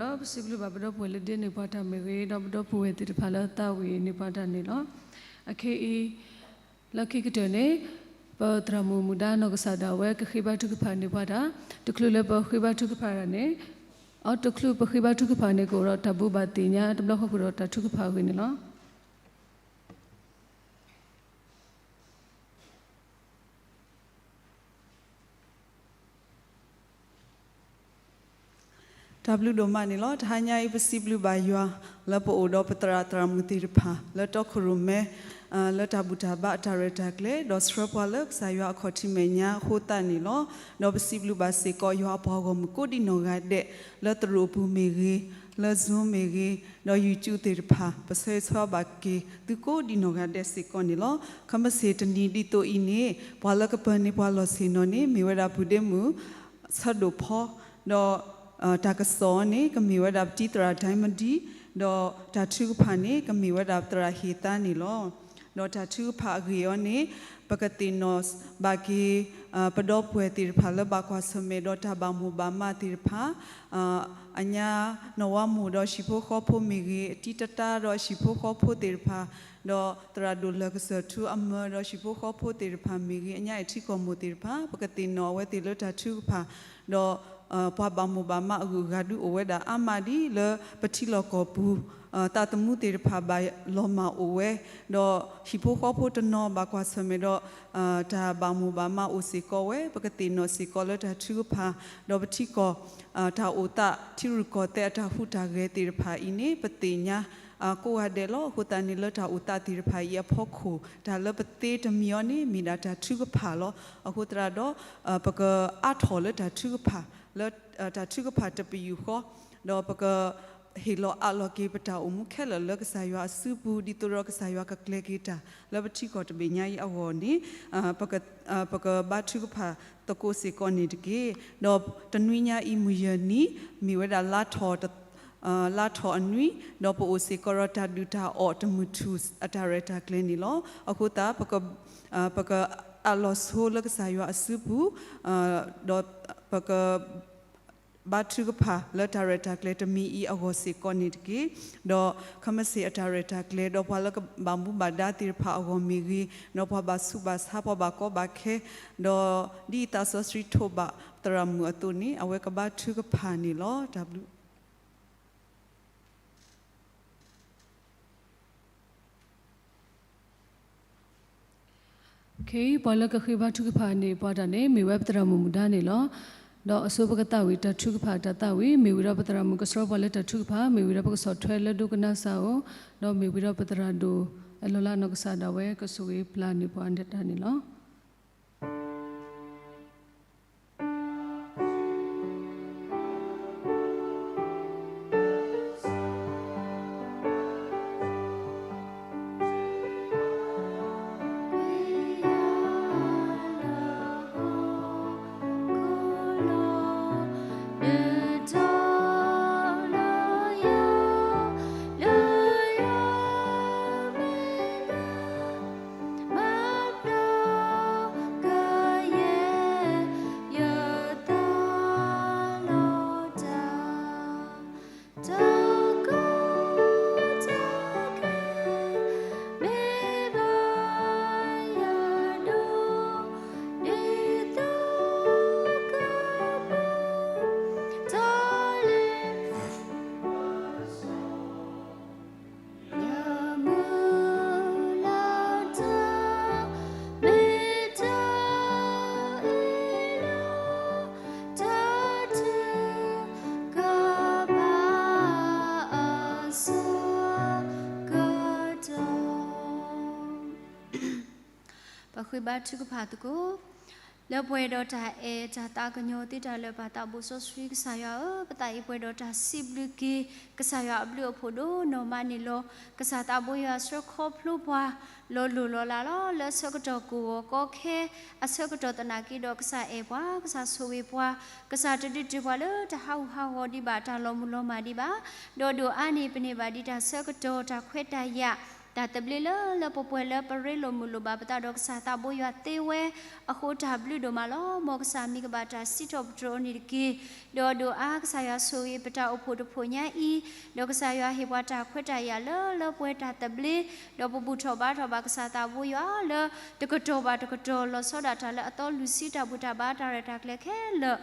လီၤ. ပစံးဘျုးဘၣ်ပဒီပုၢ်ဝဲၢ်လၢဒ့န့ၢ်ပှၤတၢ်မ့ၢ်ဂ့ၤ, ဒီးပဒီပုၢ်ဝဲၢ်သ့ၣ်တဖၣ်လၢသးဝံၣ်န့ၢ်ပှၤတၢ်န့ၣ်လီၤ. အခဲအံၤ လၢခံကတၢၢ်န့ၣ် ပသရၣ်မုၣ်မုၢ်ဒါနီၢ်ကစၢ်ဒၣ်ဝဲ ကဃ့ဘါထုကဖၣ်န့ၢ်ပှၤတၢ်, တချုးလၢပဃ့ဘါထုကဖၣ်တၢ်န့ၣ်, အတချုးပဃ့ဘါထုကဖၣ်န့ၣ် ကအိၣ်ဒီးတၢ်ဘိးဘၣ်သ့ၣ်ညါတဘျီဃီဃုာ်ဒီးတၢ်ထုကဖၣ်အဂ့ၢ်န့ၣ်လီၤ. တၢ်ဘျုးဒိၣ်မးန့ၣ်လီၤ. တဟါညါအံၤ ပစံးဘျုးဘၣ်ယွၤ လၢပအိၣ်ဒီးပသရၣ်သရၣ်မုၣ်သ့ၣ်တဖၣ် လၢတီခိၣ်ရိၣ်မဲ လၢတၢ်ဘူၣ်တၢ်ဘါအတၢ်ရဲၣ်တၢ်ကျဲၤ ဒီးဆှၢပှၤလၢကစၢ်ယွၤအခီၣ်ထံးမဲာ်ညါအဃိသတးန့ၣ်လီၤ. ဒီးပစံးဘျုးဘၣ်စ့ၢ်ကီး ယွၤအပှၤဂီၢ်မုၢ်ကိးဒံနီၢ်ဂၤဒဲး လၢသရိာ်အပူၤမ့ၢ်ဂ့ၤ, လၢ Zoom မ့ၢ်ဂ့ၤ, ဒီး YouTube သ့ၣ်တဖၣ် ပဆၢဂ့ၤဆၢဝါဘၣ်က့ၤသုကိးဒံနီၢ်ဂၤဒဲးစ့ၢ်ကီးန့ၣ်လီၤ. ခမ့ၢ်စ့ၢ်တနံၤဒ်သိးအံၤန့ၣ် ပှၤလၢကပၢၤန့ၢ်ပှၤလီၢ်ဆ့ၣ်နီၤန့ၣ် မ့ၢ်ဝဲဒၣ်ပုၢ်ဒ့မုၣ် ဆၢဒိၣ်ဖီ ဒီး တၢ်ကစီၣ်အံၤန့ၣ် ကမ့ၢ်ဝဲဒၣ်ပတံၤသရၣ်ဒဲမဒံ, ဒီးတၢ်ထုကဖၣ်န့ၣ် ကမ့ၢ်ဝဲဒၣ်ပသရၣ်ဟ့ၣ်သါန့ၣ်လီၤ. ဒီးတၢ်ထုကဖၣ်အဂ့ၢ်အံၤန့ၣ် ပကသ့ၣ်နီၣ်ဘၣ်က့ၤ ပဒီပုၢ်ဝဲၢ်သ့ၣ်တဖၣ်လၢဘၣ်ကွၢ်ဆၢၣ်မဲာ်ဒီးတၢ်ဘၣ်မိၢ်ဘၣ်မးသ့ၣ်တဖၣ် အညါ နီၢ်ဝါမိၢ်ဒီးဟံၣ်ဖိဃီဖိမ့ၢ်ဂ့ၤ, အတံၤတတာဒီးဟံၣ်ဖိဃီဖိသ့ၣ်တဖၣ်, ဒီးသရၣ်ဒိၣ်လၢၢ်ကစၢၢ်ထူအမၢဒီးဟံၣ်ဖိဃီဖိသ့ၣ်တဖၣ်မ့ၢ်ဂ့ၤ, အညါအံၤထံကီၢ်မိၢ်သ့ၣ်တဖၣ် ပကသ့ၣ်နီၣ်အဝဲသ့ၣ်လၢတၢ်ထုကဖၣ်, ဒီး ပှၤဘၣ်မိၢ်ဘၣ်မးအဂုၤအဂၤဒုးအိၣ်ဝဲဒၣ်အါမးဒ်လၢပထံလီၢ်ကီၢ်ပူၤ, သးသမူသ့ၣ်တဖၣ်ဘၣ်လီၤမၢ်အိၣ်ဝဲ, ဒီးဟံၣ်ဖိဃီဖိတနီၤဘၣ်ကွၢ်ဆၢၣ်မဲာ်ဒီး တၢ်ဘၣ်မိၢ်ဘၣ်မးအိၣ်စ့ၢ်ကီးဝဲ, ပကသ့ၣ်နီၣ်စ့ၢ်ကီးလၢတၢ်ထုကဖၣ်, ဒီးပထံကီၢ် တၢ်အိၣ်သးထံရူၢ်ကီၢ်သဲးအတၢ်ဟူးတၢ်ဂဲၤသ့ၣ်တဖၣ်အံၤန့ၣ် ပသ့ၣ်ညါ ကိးဂၤဒဲးလီၤ. အဃိသတးန့ၣ် လၢတၢ်အိၣ်သးသ့ၣ်တဖၣ်အံၤအဖီခိၣ် တၢ်လၢပသ့တမံၤအံၤန့ၣ် မ့ၢ်ဒၣ်တၢ်ထုကဖၣ်လီၤ. အဃိသတးဒီး ပကအါထီၣ်လၢတၢ်ထုကဖၣ်, လၢတၢ်ထုကဖၣ်တပယူာ်ဃီ, ဒီးပက ဟ့ၣ်လီၤအးလီၤက့ၤပတၢ်အိၣ်မူခဲလၢာ်လၢကစၢ်ယွၤအစုပူၤ ဒ်သိးဒီးကစၢ်ယွၤကကျဲၤက့ၤတၢ် လၢပထံကီၢ်တဘ့ၣ်ညါအံၤအဂီၢ်န့ၣ် ပကဘါထုကဖၣ်သကိးစ့ၢ်ကီးန့ၣ်တက့ၢ်. ဒီးတနွံညါအံၤမုၢ်ယဲၢ်နံၤ မ့ၢ်ဝဲဒၣ် လါထီၣ်အနွံ, ဒီးပအိၣ်စ့ၢ်ကီးဒီးတၢ်ဒုၣ်တၢ်အီၣ်တမုၢ်ထူၣ်အတၢ်ရဲၣ်တၢ်ကျဲၤန့ၣ်လီၤ. အဃိသတး ပကအးလီၤဆိလၢကစၢ်ယွၤအစုပူၤ, ဒီးပက ဘါထုကဖၣ်လၢတၢ်ရဲၣ်တၢ်ကျဲၤတမံၤအံၤအဂီၢ်စ့ၢ်ကီးန့ၣ်တက့ၢ်. ဒီးခမ့ၢ်စ့ၢ်အတၢ်ရဲၣ်တၢ်ကျဲၤ ဒီးပှၤလၢကဘၣ်မူဘၣ်ဒါသ့ၣ်တဖၣ်အဂီၢ်မ့ၢ်ဂ့ၤ, ဒီးပှၤဘၣ်ဆူးဘၣ်ဆါ ပှၤဘၣ်ကီဘၣ်ခဲ, ဒီးဒ်သးစီဆှံထိးဘၣ်သရၣ်မုၣ်အသိးန့ၣ် အဝဲကဘါထုကဖၣ်န့ၣ်လီၤ. တၢ်ဘျုး ပှၤလၢကဃ့ဘါထုကဖၣ်န့ၢ်ပှၤတၢ်န့ၣ် မ့ၢ်ဝဲပသရၣ်မုၣ်မုၢ်ဒါန့ၣ်လီၤ. ဒီးအဆိပကသးဝံၣ်တၢ်ထုကဖၣ်တၢ်သးဝံၣ် မ့ၢ်ဝံၤဒီးပသရၣ်မုၣ်ကဆှၢပှၤလၢတၢ်ထုကဖၣ် မ့ၢ်ဝံၤဒီးပကဆီၣ်ထွဲလၢဒိကနၣ်စၢ်အအိၣ်, ဒီးမ့ၢ်ဝံၤဒီးပသရၣ်ဒိၣ်အလီၤလးနီၢ်ကစၢ်ဒၣ်ဝဲ ကဆိၣ်ဂ့ၤပျၢ်န့ၢ်ပှၤဒဲးတၢ်န့ၣ်လီၤ. ပဃ့ဘါထုကဖၣ်သကိး လၢပှဲၤဒီးတၢ်အဲၣ်တၢ်သးကညီၤသ့တၢ်လၢာ် ပၢ်သးဘိစီဆှံကစၢ်ယွၤဧၢ, ပသးအံၤပှဲၤဒီးတၢ်စံးဘျုးက့ၤ ကစၢ်ယွၤအဘျုးအဖှိၣ်ဒိၣ်နီၢ်မးန့ၣ်လီၤ. ကစၢ်သးဘိယွၤဆှၢခီဖျိပှၤ လီၤလိၢ်လီၤလးလီၤ လၢဆၢကတီၢ်ကဝီၤကီခဲ အဆၢကတီၢ်သနာ်က့ဒီး ကစၢ်အဲၣ်ပှၤ, ကစၢ်ဆိၣ်ဂ့ၤပှၤ, ကစၢ်တဒုးတုၤပှၤလၢတၢ်ဟးဂူာ်ဟးဂီၤဒံးဘၣ် တၢ်လီၤမုၢ်လီၤမၢ်ဒံးဘၣ်. ဒီးဒိၣ်အါန့ၢ်ပန့ၢ်ဘၣ်ဒံးတၢ်ဆၢကတီၢ် တၢ်ခွဲးတၢ်ယာ် တၢ်သဘျ့လၢလၢပှဲၤပှဲၤလၢပရ့လိာ်မုာ်လိာ်ဘၣ်ပသးဒီးကစၢ်သးဘိယွၤသ့ဝဲအဃိ တၢ်ဘျုးဒိၣ်မးလီၤ. မ်ကစၢ်မံၤကဘၣ်တၢ်စံးထီၣ်ပတြၢၤအီၤန့ၣ်တက့ၢ်. ဒီးဒိၣ်အါကစၢ်ယွၤဆိၣ်ဂ့ၤပတၢ်အိၣ်ဖှိၣ်တဖှိၣ်ညါအံၤ, ဒီးကစၢ်ယွၤဟ့ၣ်ပှၤတၢ်ခွဲးတၢ်ယာ်လၢလၢပှဲၤတၢ်သဘျ့, ဒီးပဘူၣ်ထီၣ်ဘါထီၣ်ဘၣ်ကစၢ်သးဘိယွၤလၢ တကတီၢ်ဘၣ်တကတီၢ် လီၤဆီဒၣ်တၢ်လၢအသီလွံၢ်ဆံ တၢ်ဘူၣ်တၢ်ဘါတၢ်ရဲၣ်တၢ်ကျဲၤခဲလၢာ်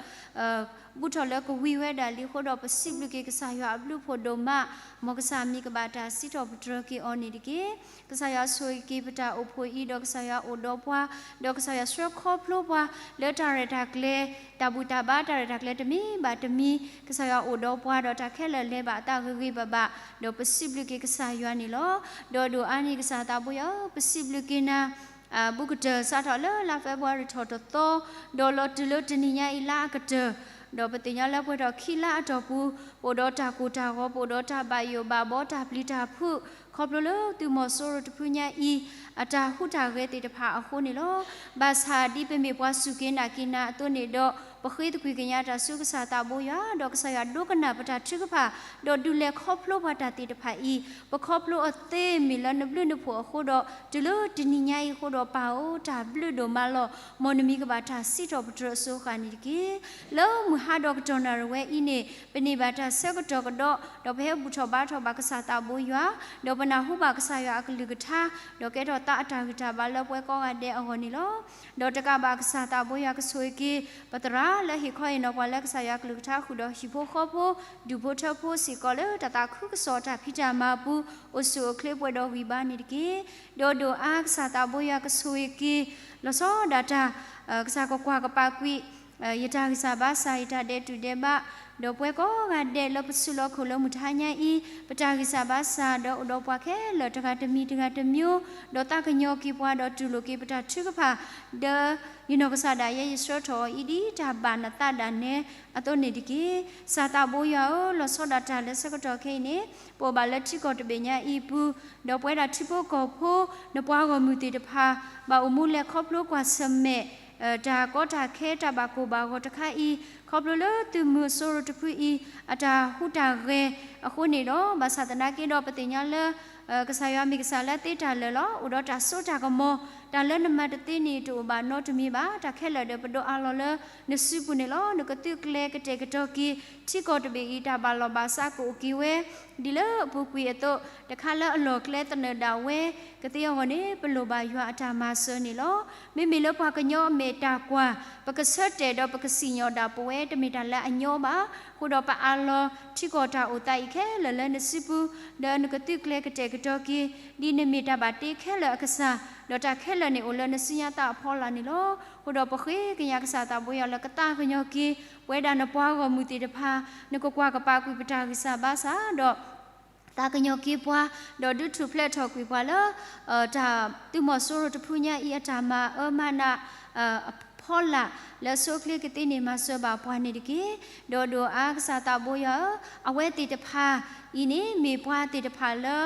ဘူၣ်ထီၣ်လၢကဝံၤဝဲဒၣ်လံအဃိဒီး ပစံးဘျုးက့ၤကစၢ်ယွၤအဘျုးအဖှိၣ်ဒိၣ်မး, မ်ကစၢ်မံၤကဘၣ်တၢ်စံးထီၣ်ပတြၢၤက့ၤအီၤန့ၣ်တက့ၢ်. ကစၢ်ယွၤဆိၣ်ဂ့ၤက့ၤပတၢ်အိၣ်ဖှိၣ်အံၤ ဒီးကစၢ်ယွၤအိၣ်ဒီးပှၤ, ဒီးကစၢ်ယွၤဆှၢခီဖျိပှၤ လၢတၢ်ရဲၣ်တၢ်ကျဲၤ, တၢ်ဘူၣ်တၢ်ဘါတၢ်ရဲၣ်တၢ်ကျဲၤတမံၤဘၣ်တမံၤ, ကစၢ်ယွၤအိၣ်ဒီးပှၤဒီးတၢ်ခဲလၢာ်လဲၤဘၣ်အသးဂ့ၤဂ့ၤဘၣ်ဘၣ်, ဒီးပစံးဘျုးက့ၤကစၢ်ယွၤန့ၣ်လီၤ. ဒီးဒိၣ်အါန့ၣ်ကစၢ်သးဘိယွၤဧၢ, ပစံးဘျုးက့ၤနၤ ဘူးကတၢၢ်စးထီၣ်လၢလါ February ထီၣ်တသီ, ဒီးလီၤတုၤလၢတနံၤညါအံၤလါအကတၢၢ်, ဒီးပသ့ၣ်ညါလၢပှဲၤထီၣ်ခံလါအတီၢ်ပူၤ, ပအိၣ်ဒီးတၢ်ကိၢ်တၢ်ဂီၤ, ပအိၣ်ဒီးတၢ်ဘၣ်ယိၣ်ဘၣ်ဘီ တၢ်ပျံၤတၢ်ဖုး, ခီဖျိလၢသုးမီၤစိရိၤတဖုညါအံၤ အတၢ်ဟူးတၢ်ဂဲၤသ့ၣ်တဖၣ်အဃိန့ၣ်လီၤ. ဘၣ်ဆၣ်ဒ်ပမ့ၢ်ပှၤစူၢ်က့ၤနာ်က့ၤနၤအသိးန့ၣ်ဒီး, ပဃ့သကွံၢ်ကညးတၢ်ဆူကစၢ်သးဘိယွၤ, ဒီးကစၢ်ယွၤဒိကနၣ်ပတၢ်ထုကဖၣ်, ဒီးဒုးလဲၤခီဖျိပှၤတၢ်သ့ၣ်တဖၣ်အံၤ, ပခီဖျိအီၤသ့မ့ၢ်လၢနဘျုးနဖှိၣ်အဃိဒီး, တုၤလၢတနံၤညါအံၤအဃိဒီး ပၢ်ဧၢ တၢ်ဘျုးဒိၣ်မးလီၤ. မ်နမံၤကဘၣ်တၢ်စံးထီၣ်ပတြၢၤအစိၤဃၣ်န့ၣ်တက့ၢ်. လၢမုၢ်ဟါဒီးကတီၢ်နၣ်ရံၣ်ဝဲအံၤန့ၣ်, ပန့ၢ်ဘၣ်တၢ်ဆၢကတီၢ်ကဒီး, ဒီးပဟဲဘူၣ်ထီၣ်ဘါထီၣ်ဘၣ်ကစၢ်သးဘိယွၤ, ဒီးပနၢ်ဟူဘၣ်ကစၢ်ယွၤအကလုၢ်ကထါ, ဒီးကဲထီၣ်သးအတၢ်ဂံၢ်တၢ်ဘါလၢပှၤကိးဂၤဒဲးအဂီၢ်န့ၣ်လီၤ. ဒီးတကးဘၣ်ကစၢ်သးဘိယွၤကဆိၣ်ဂ့ၤက့ၤ ပသရၣ်လၢဟ့ၣ်ခီဟ့ၣ်နီၤပှၤလၢကစၢ်ယွၤကလုၢ်ကထါ ဃုာ်ဒီးဟံၣ်ဖိဃီဖိ, ဒူၣ်ဖိထၢဖိစ့ၢ်ကီးလၢတၢ်သးခုကစီၣ်တၢ်ဖံးတၢ်မၤအပူၤ, အိၣ်ဆူၣ်အိၣ်ချ့ပှဲၤဒီးဂံၢ်ဘါန့ၣ်တက့ၢ်. ဒီးဒိၣ်အါကစၢ်သးဘိယွၤကဆိၣ်ဂ့ၤက့ၤ လီၤဆီဒၣ်တၢ် ကစၢ်ကကွၢ်ကပာ်ကွံာ် ယတၢ်ဂံၢ်စၢ်ဘါစၢ် ယတၢ်ဒဲးတူၢ်ဒဲးဘး, ဒီးပဝဲကိးဂၤဒဲးလၢပစုလီၢ်ခိၣ်လၢမုၢ်တဟါညါအံၤ, ပတၢ်ဂံၢ်စၢ်ဘါစၢ် ဒီးအိၣ်ဒီးပှၤခဲလၢာ်တဂၤတမံၤတဂၤတမံၤ, ဒီးသးကညီၤက့ၤပှၤ ဒီးတူၢ်လိာ်က့ၤပတၢ်ထုကဖၣ်, ဒီးယနီၢ်ကစၢ်ဒၣ်ယဲ ယဆှၢထီၣ်အီၤအံၤဒ်တၢ်ဘၣ်နသးဒၣ်နဲအသိးန့ၣ်တက့ၢ်. ကစၢ်သးဘိယွၤဧၢ, လီၤဆီဒၣ်တၢ်လၢဆၢကတီၢ်ခဲအံၤန့ၣ်, ပအိၣ်ဘၣ်လၢထံကီၢ်တဘ့ၣ်ညါအံၤအပူၤ, ဒီးပဝဲဒၣ်ထံဖိကီၢ်ဖိ နပှၤဂီၢ်မုၢ်သ့ၣ်တဖၣ် ဘၣ်အိၣ်မူလဲၤခီဖျိကွၢ်ဆၢၣ်မဲာ် တၢ်ကီတၢ်ခဲ တၢ်ဘၣ်ကိၢ်ဘၣ်ဂီၤတခါအံၤ, ခီဖျိလၢသုးမုၢ်အစိရိၤတဖုအံၤ အတၢ်ဟူးတၢ်ဂဲၤအဃိန့ၣ်ဒီး, ဘၣ်ဆၣ်သနာ်က့ဒီး ပသ့ၣ်ညါလၢ ကစၢ်ယွၤမ့ၢ်ကစၢ်လၢသ့တၢ်လၢာ်လီၤ. အိၣ်ဒီးတၢ်စိတၢ်ကမီၤ, တၢ်လၢနမၤတသ့န့ၣ် တအိၣ်ဘၣ်နီတမံၤဘၣ်. တၢ်ခဲလၢာ်ဒီးပဒိးအးလီၤလၢနစုပူၤန့ၣ်လီၤ. နကသုးကျဲၤကတဲာ်ကတီၤက့ၤ ထံကီၢ်တဘ့ၣ်အံၤ တၢ်ဘၣ်လီၢ်ဘၣ်စးကအိၣ်က့ၤဝဲ ဒ်လၢအပူၤကွံာ်အသိး, တခါလၢအလီၢ်ကျဲသနၢၣ်ဒၣ်ဝဲကသ့အဂီၢ်န့ၣ်, ပလိၣ်ဘၣ်ယွၤအတၢ်မၤစၢၤန့ၣ်လီၤ. မ့မ့ၢ်လၢပှၤကညီအမဲာ်တၢ်ကွၢ်, ပကဆၢတဲာ်ဒီးပကစံၣ်ညီၣ်ဒၣ်ပဝဲ တမ့ၢ်တၢ်လၢအညီဘၣ်. အဃိဒီးပအးလီၤထံကီၢ်တၢ်အိၣ်သးအံၤခဲလၢာ်လၢနစုပူၤ, ဒီးနကသုးကျဲၤကတဲာ်ကတီၤက့ၤ ဒ်နမ့ၢ်တၢ်ဘၣ်တ့ခဲလၢာ်အကစၢ်, ဒီးတၢ်ခဲလၢာ်န့ၣ်အိၣ်လၢနစုညါသးအဖီလာ်န့ၣ်လီၤ. အဃိဒီးပဃ့ကညးကစၢ်သးဘိယွၤလၢကသးကညီၤက့ၤ ပဝဲဒၣ်နပှၤဂီၢ်မုၢ်သ့ၣ်တဖၣ်, နကကွၢ်ကပာ်ကွံာ်ပတၢ်ဂံၢ်စၢ်ဘါစၢ်ဒီး သးကညီၤက့ၤပှၤ, ဒီးဒုးထူၣ်ဖျဲးထီၣ်ကွံာ်ပှၤလၢ တၢ်သုးမီၤစိရိၤတဖုညါအံၤ အတၢ်မၤအၢမၤနးအဖီလာ် လၢအဆိအချ့ကသ့န့ၣ် မၤစၢၤဘၣ်ပှၤန့ၣ်တက့ၢ်. ဒီးဒိၣ်အါကစၢ်သးဘိယွၤဧၢ, အဝဲသ့ၣ်တဖၣ်အံၤန့ၣ် မ့ၢ်ပှၤသ့ၣ်တဖၣ်လၢ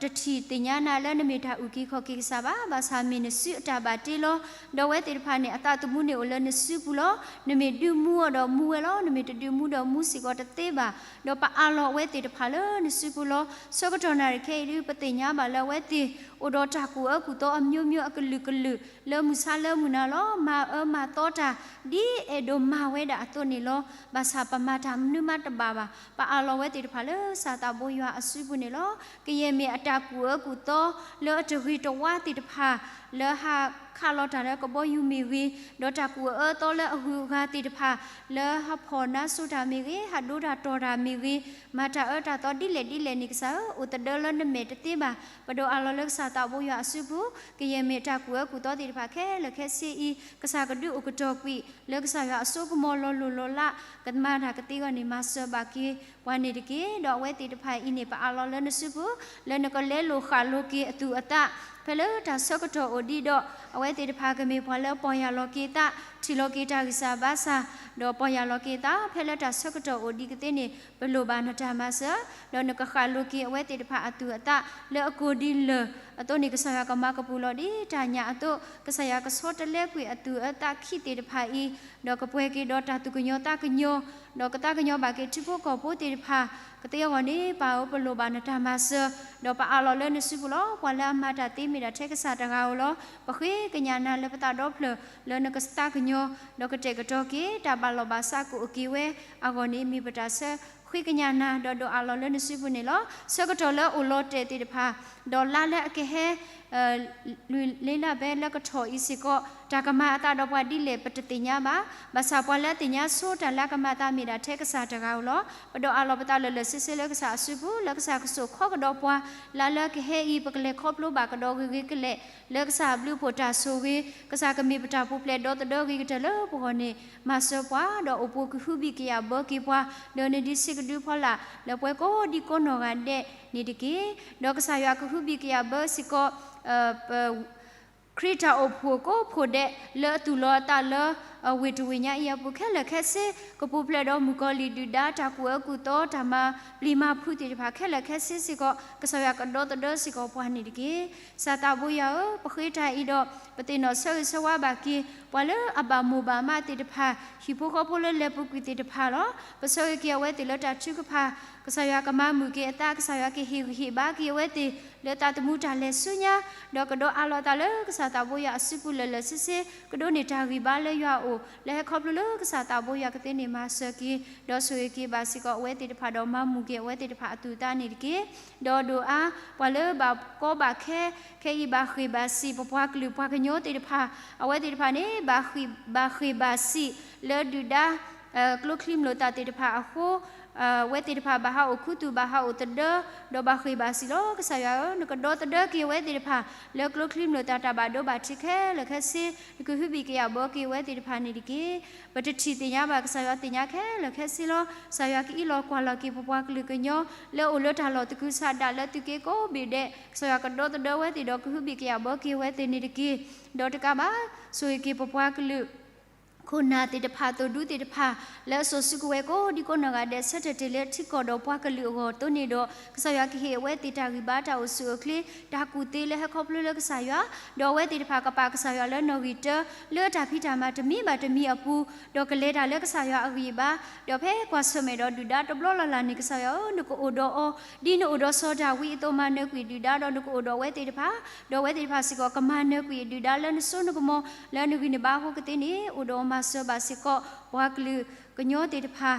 တထံၣ်သ့ၣ်ညါနၤလၢနမ့ၢ်တၢ်အုၣ်က့ၤခီၣ်က့ၤကစၢ်ဘၣ်, ဘၣ်ဆၣ်မ့ၢ်နစုအတၢ်ဘၣ်တ့လီၤ. ဒီးအဝဲသ့ၣ်တဖၣ်န့ၣ် အသးသမူန့ၣ်အိၣ်လၢနစုပူၤလီၤ. နမ့ၢ်ဒုးမူအီၤဒီးမူဝဲလီၤ, နမ့ၢ်တဒုးမူဒီးမူစ့ၢ်ကီးတသ့ဘၣ်. ဒီးပအးလီၤအဝဲသ့ၣ်တဖၣ်လၢနစုပူၤလီၤ. ဆၢကတီၢ်နၣ်ရံၣ်ခဲအံၤဒုး ပသ့ၣ်ညါဘၣ်လၢအဝဲသ့ၣ် အိၣ်ဒီးတၢ်ကူၣ်အၢကူၣ်သီအမျိုးမျိုးအကလုာ်ကလုာ် လၢမုၢ်ဆါလၢမုၢ်နၤလီၤ. မၤအၢမၤသီတၢ် ဒ်အဲၣ်ဒိးမၤဝဲဒၣ်အသိးန့ၣ်လီၤ. ဘၣ်ဆၣ်ပမၤတၢ်မနုၤမးတဘၣ်ဘၣ်. ပအးလီၤဝဲသ့ၣ်တဖၣ်လၢကစၢ်သးဘိယွၤအစုပူၤန့ၣ်လီၤ. ကယဲၢ်မ့ၢ်အတၢ်ကူၣ်အၢကူၣ်သီ လၢအတဂ့ၤတဝါသ့ၣ်တဖၣ် လၢဟးခးလီၤတၢ်လၢကဘီယူၤမ့ၢ်ဂ့ၤ, ဒီးတၢ်ကူၣ်အၢအသီလၢအဂုၤအဂၤသ့ၣ်တဖၣ် လၢဟးဖီၣ်နါစိၤတၢ်မ့ၢ်ဂ့ၤ, ဟးဒိတၢ်တီၢ်တၢ်မ့ၢ်ဂ့ၤ, မၤတၢ်အၢတၢ်သီဒ်လဲၣ်ဒ်လဲၣ်န့ၣ် ကစၢ်ဧၢ, အိၣ်သဒၢလၢနမဲာ်တသ့ဘၣ်. ပဒိးအးလီၤလၢကစၢ်သးဘိယွၤအစုပူၤ, ကယဲၢ်မ့ၢ်တၢ်ကူၣ်အၢကူၣ်သီသ့ၣ်တဖၣ်ခဲလၢာ်ခဲဆ့အံၤ, ကစၢ်ကဒုးအိၣ်ကတီၢ်ကွံာ် လၢကစၢ်ယွၤအစိကမီၤလီၤလိၢ်လီၤလး, ကမၤတၢ်ကသ့အဂီၢ်န့ၣ် မၤစၢၤဘၣ်က့ၤပှၤန့ၣ်တက့ၢ်. ဒီးအဝဲသ့ၣ်တဖၣ်အံၤန့ၣ် ပအးလီၤလၢနစုပူၤ, လၢနကလဲလိာ်ဃာ်လိာ်က့ၤအသူၣ်အသး, ဖဲလၢတၢ်ဆၢကတီၢ်အိၣ်ဒံးဒီး အဝဲသ့ၣ်တဖၣ်ကမ့ၢ်ပှၤလၢပီၢ်ယၢ်လီၤက့ၤသး, ထံၣ်လီၤက့ၤတၢ်ဂံၢ်စၢ်ဘါစၢ်, ဒီးပီၢ်ယၢ်လီၤက့ၤအသး ဖဲလၢတၢ်ဆၢကတီၢ်အိၣ်ဒံးကသ့န့ၣ် ပလိၣ်ဘၣ်နတၢ်မၤစၢၤ, ဒီးနကဃၣ်လိၤက့ၤအဝဲသ့ၣ်တဖၣ်အသူၣ်အသး လၢအကိၢ်ဒ်လၢၢ်အသိးန့ၣ် ကစၢ်ယွၤကမၤကပူၤလီၤဒ်တၢ်ညၣ်အသိး, ကစၢ်ယွၤကဆီတလဲကွံာ်အသူၣ်အသးခံသ့ၣ်တဖၣ်အံၤ, ဒီးကပှဲၤက့ၤဒီးတၢ်သူၣ်ကညီၤသးကညီၤ, ဒီးကသးကညီၤဘၣ်က့ၤထံဖိကီၢ်ဖိသ့ၣ်တဖၣ် ကသ့အဂီၢ်န့ၣ် ပၢ်ဧၢ ပလိၣ်ဘၣ်နတၢ်မၤစၢၤ, ဒီးပအးလီၤလၢနစုပူၤလီၤ. ပှၤလၢအမၤတၢ်သ့မ့ၢ်ဒၣ်ထဲကစၢ်တဂၤဧိၤလီၤ. ပဃ့ကညးနၤလၢပသးဒီဖျၢၣ် လၢနကသးကညီၤ, ဒီးကတဲာ်ကတီၤက့ၤ တၢ်ဘၣ်လီၢ်ဘၣ်စးကအိၣ်က့ၤဝဲအဂီၢ်န့ၣ် မ့ၢ်ပတၢ်ဆၢဃ့ကညးနၤ ဒီးဒိးအးလီၤလၢနစုပူၤန့ၣ်လီၤ. ဆၢကတီၢ်လၢအိၣ်လီၤတဲာ်သ့ၣ်တဖၣ်, ဒီးလါလၢအကဟဲ လွံၢ်လါဘဲလၢကထီၣ်အံၤစ့ၢ်ကီး တၢ်ကမၤအသးဒီးပှၤဒ်လဲၣ် ပတသ့ၣ်ညါဘၣ်. ဘၣ်ဆၣ်ပှၤလၢအသ့ၣ်ညါဆိတၢ်လၢအကမၤအသးမ့ၢ်ဒၣ်ထဲကစၢ်တဂၤဧိၤလီၤ. ပဒိးအးလီၤပသးလၢာ်လၢာ်ဆ့ဆ့လၢကစၢ်အစုပူၤ လၢကစၢ်ကစိာ်ခီကဒီးပှၤ လါလၢကဟဲအံၤ ပကလဲၤခီဖျိဘၣ်ကဒီးဂ့ၤဂ့ၤကလဲာ် လၢကစၢ်အဘျုးအဖှိၣ်တၢ်ဆိၣ်ဂ့ၤ, ကစၢ်ကမ့ၢ်ပတၢ်ပူၤဖျဲးဒီသဒၢဂ့ၤကတၢၢ်လၢပဂီၢ်န့ၣ် မၤစၢၤပှၤ ဒီးအိၣ်ပှိၤကဟုဘံၣ်ကယာ်ဘၢက့ၤပှၤ ဒီးနဒံးဆံးကဒုဖီလာ် လၢပှၤကိးဒံကိးနီၢ်ဂၤဒဲးန့ၣ်တက့ၢ်. ဒီးကစၢ်ယွၤကဟုဘံၣ်ကယာ်ဘၢစ့ၢ်ကီး ပ ခရံာ်တၢ်အိၣ်ဖှိၣ်ကိးဖှိၣ်ဒဲး လၢအသူၣ်လီၤအသးလၢ ဝ့ၢ်တဝ့ၢ်ညါအံၤအပူၤခဲလၢာ်ခဲဆ့ ကပူၤဖျဲးဒီးမုၣ်ကီၤလံၢ်ဒုၣ်ဒါ တၢ်ကူၣ်အၢကူၣ်သီ တၢ်မၤပျံၤမၤဖုးသ့ၣ်တဖၣ်ခဲလၢာ်ခဲဆ့စ့ၢ်ကီး ကစၢ်ယွၤကဒီသဒၢစ့ၢ်ကီးပှၤန့ၣ်တက့ၢ်. ကစၢ်သးဘိယွၤဧၢ, ပဃ့တၢ်အံၤဒီး ပသ့ၣ်နီၣ်ဆၢဂ့ၤဆၢဝါဘၣ်က့ၤ ပှၤလၢအဘၣ်မိၢ်ဘၣ်မးသ့ၣ်တဖၣ်, ဟံၣ်ဖိဃီဖိလၢလဲၤပူၤကွံာ်သ့ၣ်တဖၣ်လီၤ. ပဆၢဂ့ၤက့ၤအဝဲသ့ၣ်လၢတၢ်ထုကဖၣ်, ကစၢ်ယွၤကမၤမုာ်က့ၤအသး, ကစၢ်ယွၤကဟ့ၣ်ဂံၢ်ဟ့ၣ်ဘါက့ၤအဝဲသ့ၣ် လၢသးသမူတၢ်လဲၤဆူညါ, ဒီးကဒီးအးလီၤသးလၢကစၢ်သးဘိယွၤအစုပူၤလၢာ်လၢာ်ဆ့ဆ့, ကဒိးန့ၢ်တၢ်ဂံၢ်ဘါလၢယွၤအအိၣ် လၢဟဲခီဖျိလၢကစၢ်သးဘိယွၤကသ့န့ၣ်မၤစၢၤက့ၤ, ဒီးဆိၣ်ဂ့ၤက့ၤဘၣ်စ့ၢ်ကီးအဝဲသ့ၣ်တဖၣ်ဒီးမၤမုာ်က့ၤအဝဲသ့ၣ်တဖၣ်အသူၣ်အသးန့ၣ်တက့ၢ်. ဒီးဒိၣ်အါ ပှၤလၢဘၣ်ကီဘၣ်ခဲ ခဲအံၤဘၣ်ဃ့ၢ်ဘၣ်စံၣ် ပပှၤကလုာ်ပှၤကညီသ့ၣ်တဖၣ်, အဝဲသ့ၣ်တဖၣ်န့ၣ် ဘၣ်ဃ့ၢ်ဘၣ်စံၣ်လၢဒုၣ်ဒါ ကျိချံမျိာ်သၣ်သ့ၣ်တဖၣ်အဃိ, အဝဲသ့ၣ်တဖၣ်ဘၣ်ဟးအိၣ်ခူသူၣ်ဘၣ်ဟးအိၣ်သဒၢ, ဒီးဘၣ်ဃ့ၢ်ဘၣ်စံၣ်လီၤ. ကစၢ်ယွၤဧၢ, နကဒီသဒၢက့ၤအဝဲသ့ၣ်တဖၣ် လၢကျိချံမျိာ်သၣ်တၢ်ဘၣ်ဒိဘၣ်ထံးခဲလၢာ်ခဲဆ့, နကဟုဘံၣ်ကယာ်ဘၢက့ၤအဝဲသ့ၣ်တဖၣ်န့ၣ်တက့ၢ်. ပတထံၣ်သ့ၣ်ညါဘၣ် ကစၢ်ယွၤသ့ၣ်ညါခဲလၢာ်ခဲဆ့လီၤ. ကစၢ်ယွၤကအံးလီၤကွၢ်လီၤက့ၤပပှၤကလုာ်ကညီ လၢအိၣ်လၢတၢ်လီၢ်သကုၤဆးဒးလၢသုးက့ကိးဘ့ၣ်ဒဲး, ကစၢ်ယွၤကဒီသဒၢဝဲသ့ၣ်ဒီးကဟုဘံၣ်ကယာ်ဘၢက့ၤဝဲသ့ၣ်န့ၣ်တက့ၢ်. ဒီးတကးဘၣ် ဆိၣ်ဂ့ၤက့ၤပပှၤကလုာ် ခိၣ်နၢ်သ့ၣ်တဖၣ် သိၣ်ဒူသ့ၣ်တဖၣ် လၢအစိာ်စုကဝဲၤကိးဒံကိးနီၢ်ဂၤဒဲး ဆၢထၢၣ်တ့ၢ်လၢထံကီၢ်ဒီးပှၤကလုာ်အဂီၢ်အသိးန့ၣ်ဒီး ကစၢ်ယွၤကဟ့ၣ်အဝဲသ့ၣ်တၢ်ဂံၢ်ဘါ တၢ်အိၣ်ဆူၣ်အိၣ်ချ့ တၢ်ကူၣ်သ့လၢဟဲခီဖျိလၢကစၢ်ယွၤ, ဒီးအဝဲသ့ၣ်တဖၣ်ကပာ်ကစၢ်ယွၤလၢနီၣ်ဂံၢ်တၢ လၢတၢ်ဖံးတၢ်မၤတမံၤဘၣ်တမံၤအပူၤ, ဒီးကလဲၤတၢ်လၢကစၢ်ယွၤအဂံၢ်အဘါ, ဒီးဖဲကွၢ်ဆၢၣ်မဲာ်ဒီးဒုၣ်ဒါတဘျီလၢ်လၢ်န့ၣ် ကစၢ်ယွၤဧၢ, နကအိၣ်ဒီးအီၤ ဒ်နအိၣ်ဒီးစီၤဒၤဝံးအသိး မၤနၢၤကွံာ်ဒုၣ်ဒါ ဒီးနကအိၣ်ဒီးအဝဲသ့ၣ်တဖၣ်, ဒီးအဝဲသ့ၣ်တဖၣ်စ့ၢ်ကီး ကမၤနၢၤကွံာ်ဒုၣ်ဒါလၢနစိနကမီၤလၢအနဂံၢ်နဘါအဃိကသ့န့ၣ် အိၣ်ဒီးမၤစၢၤဘၣ်စ့ၢ်ကီး ပှၤကလုာ်ကညီသ့ၣ်တဖၣ်,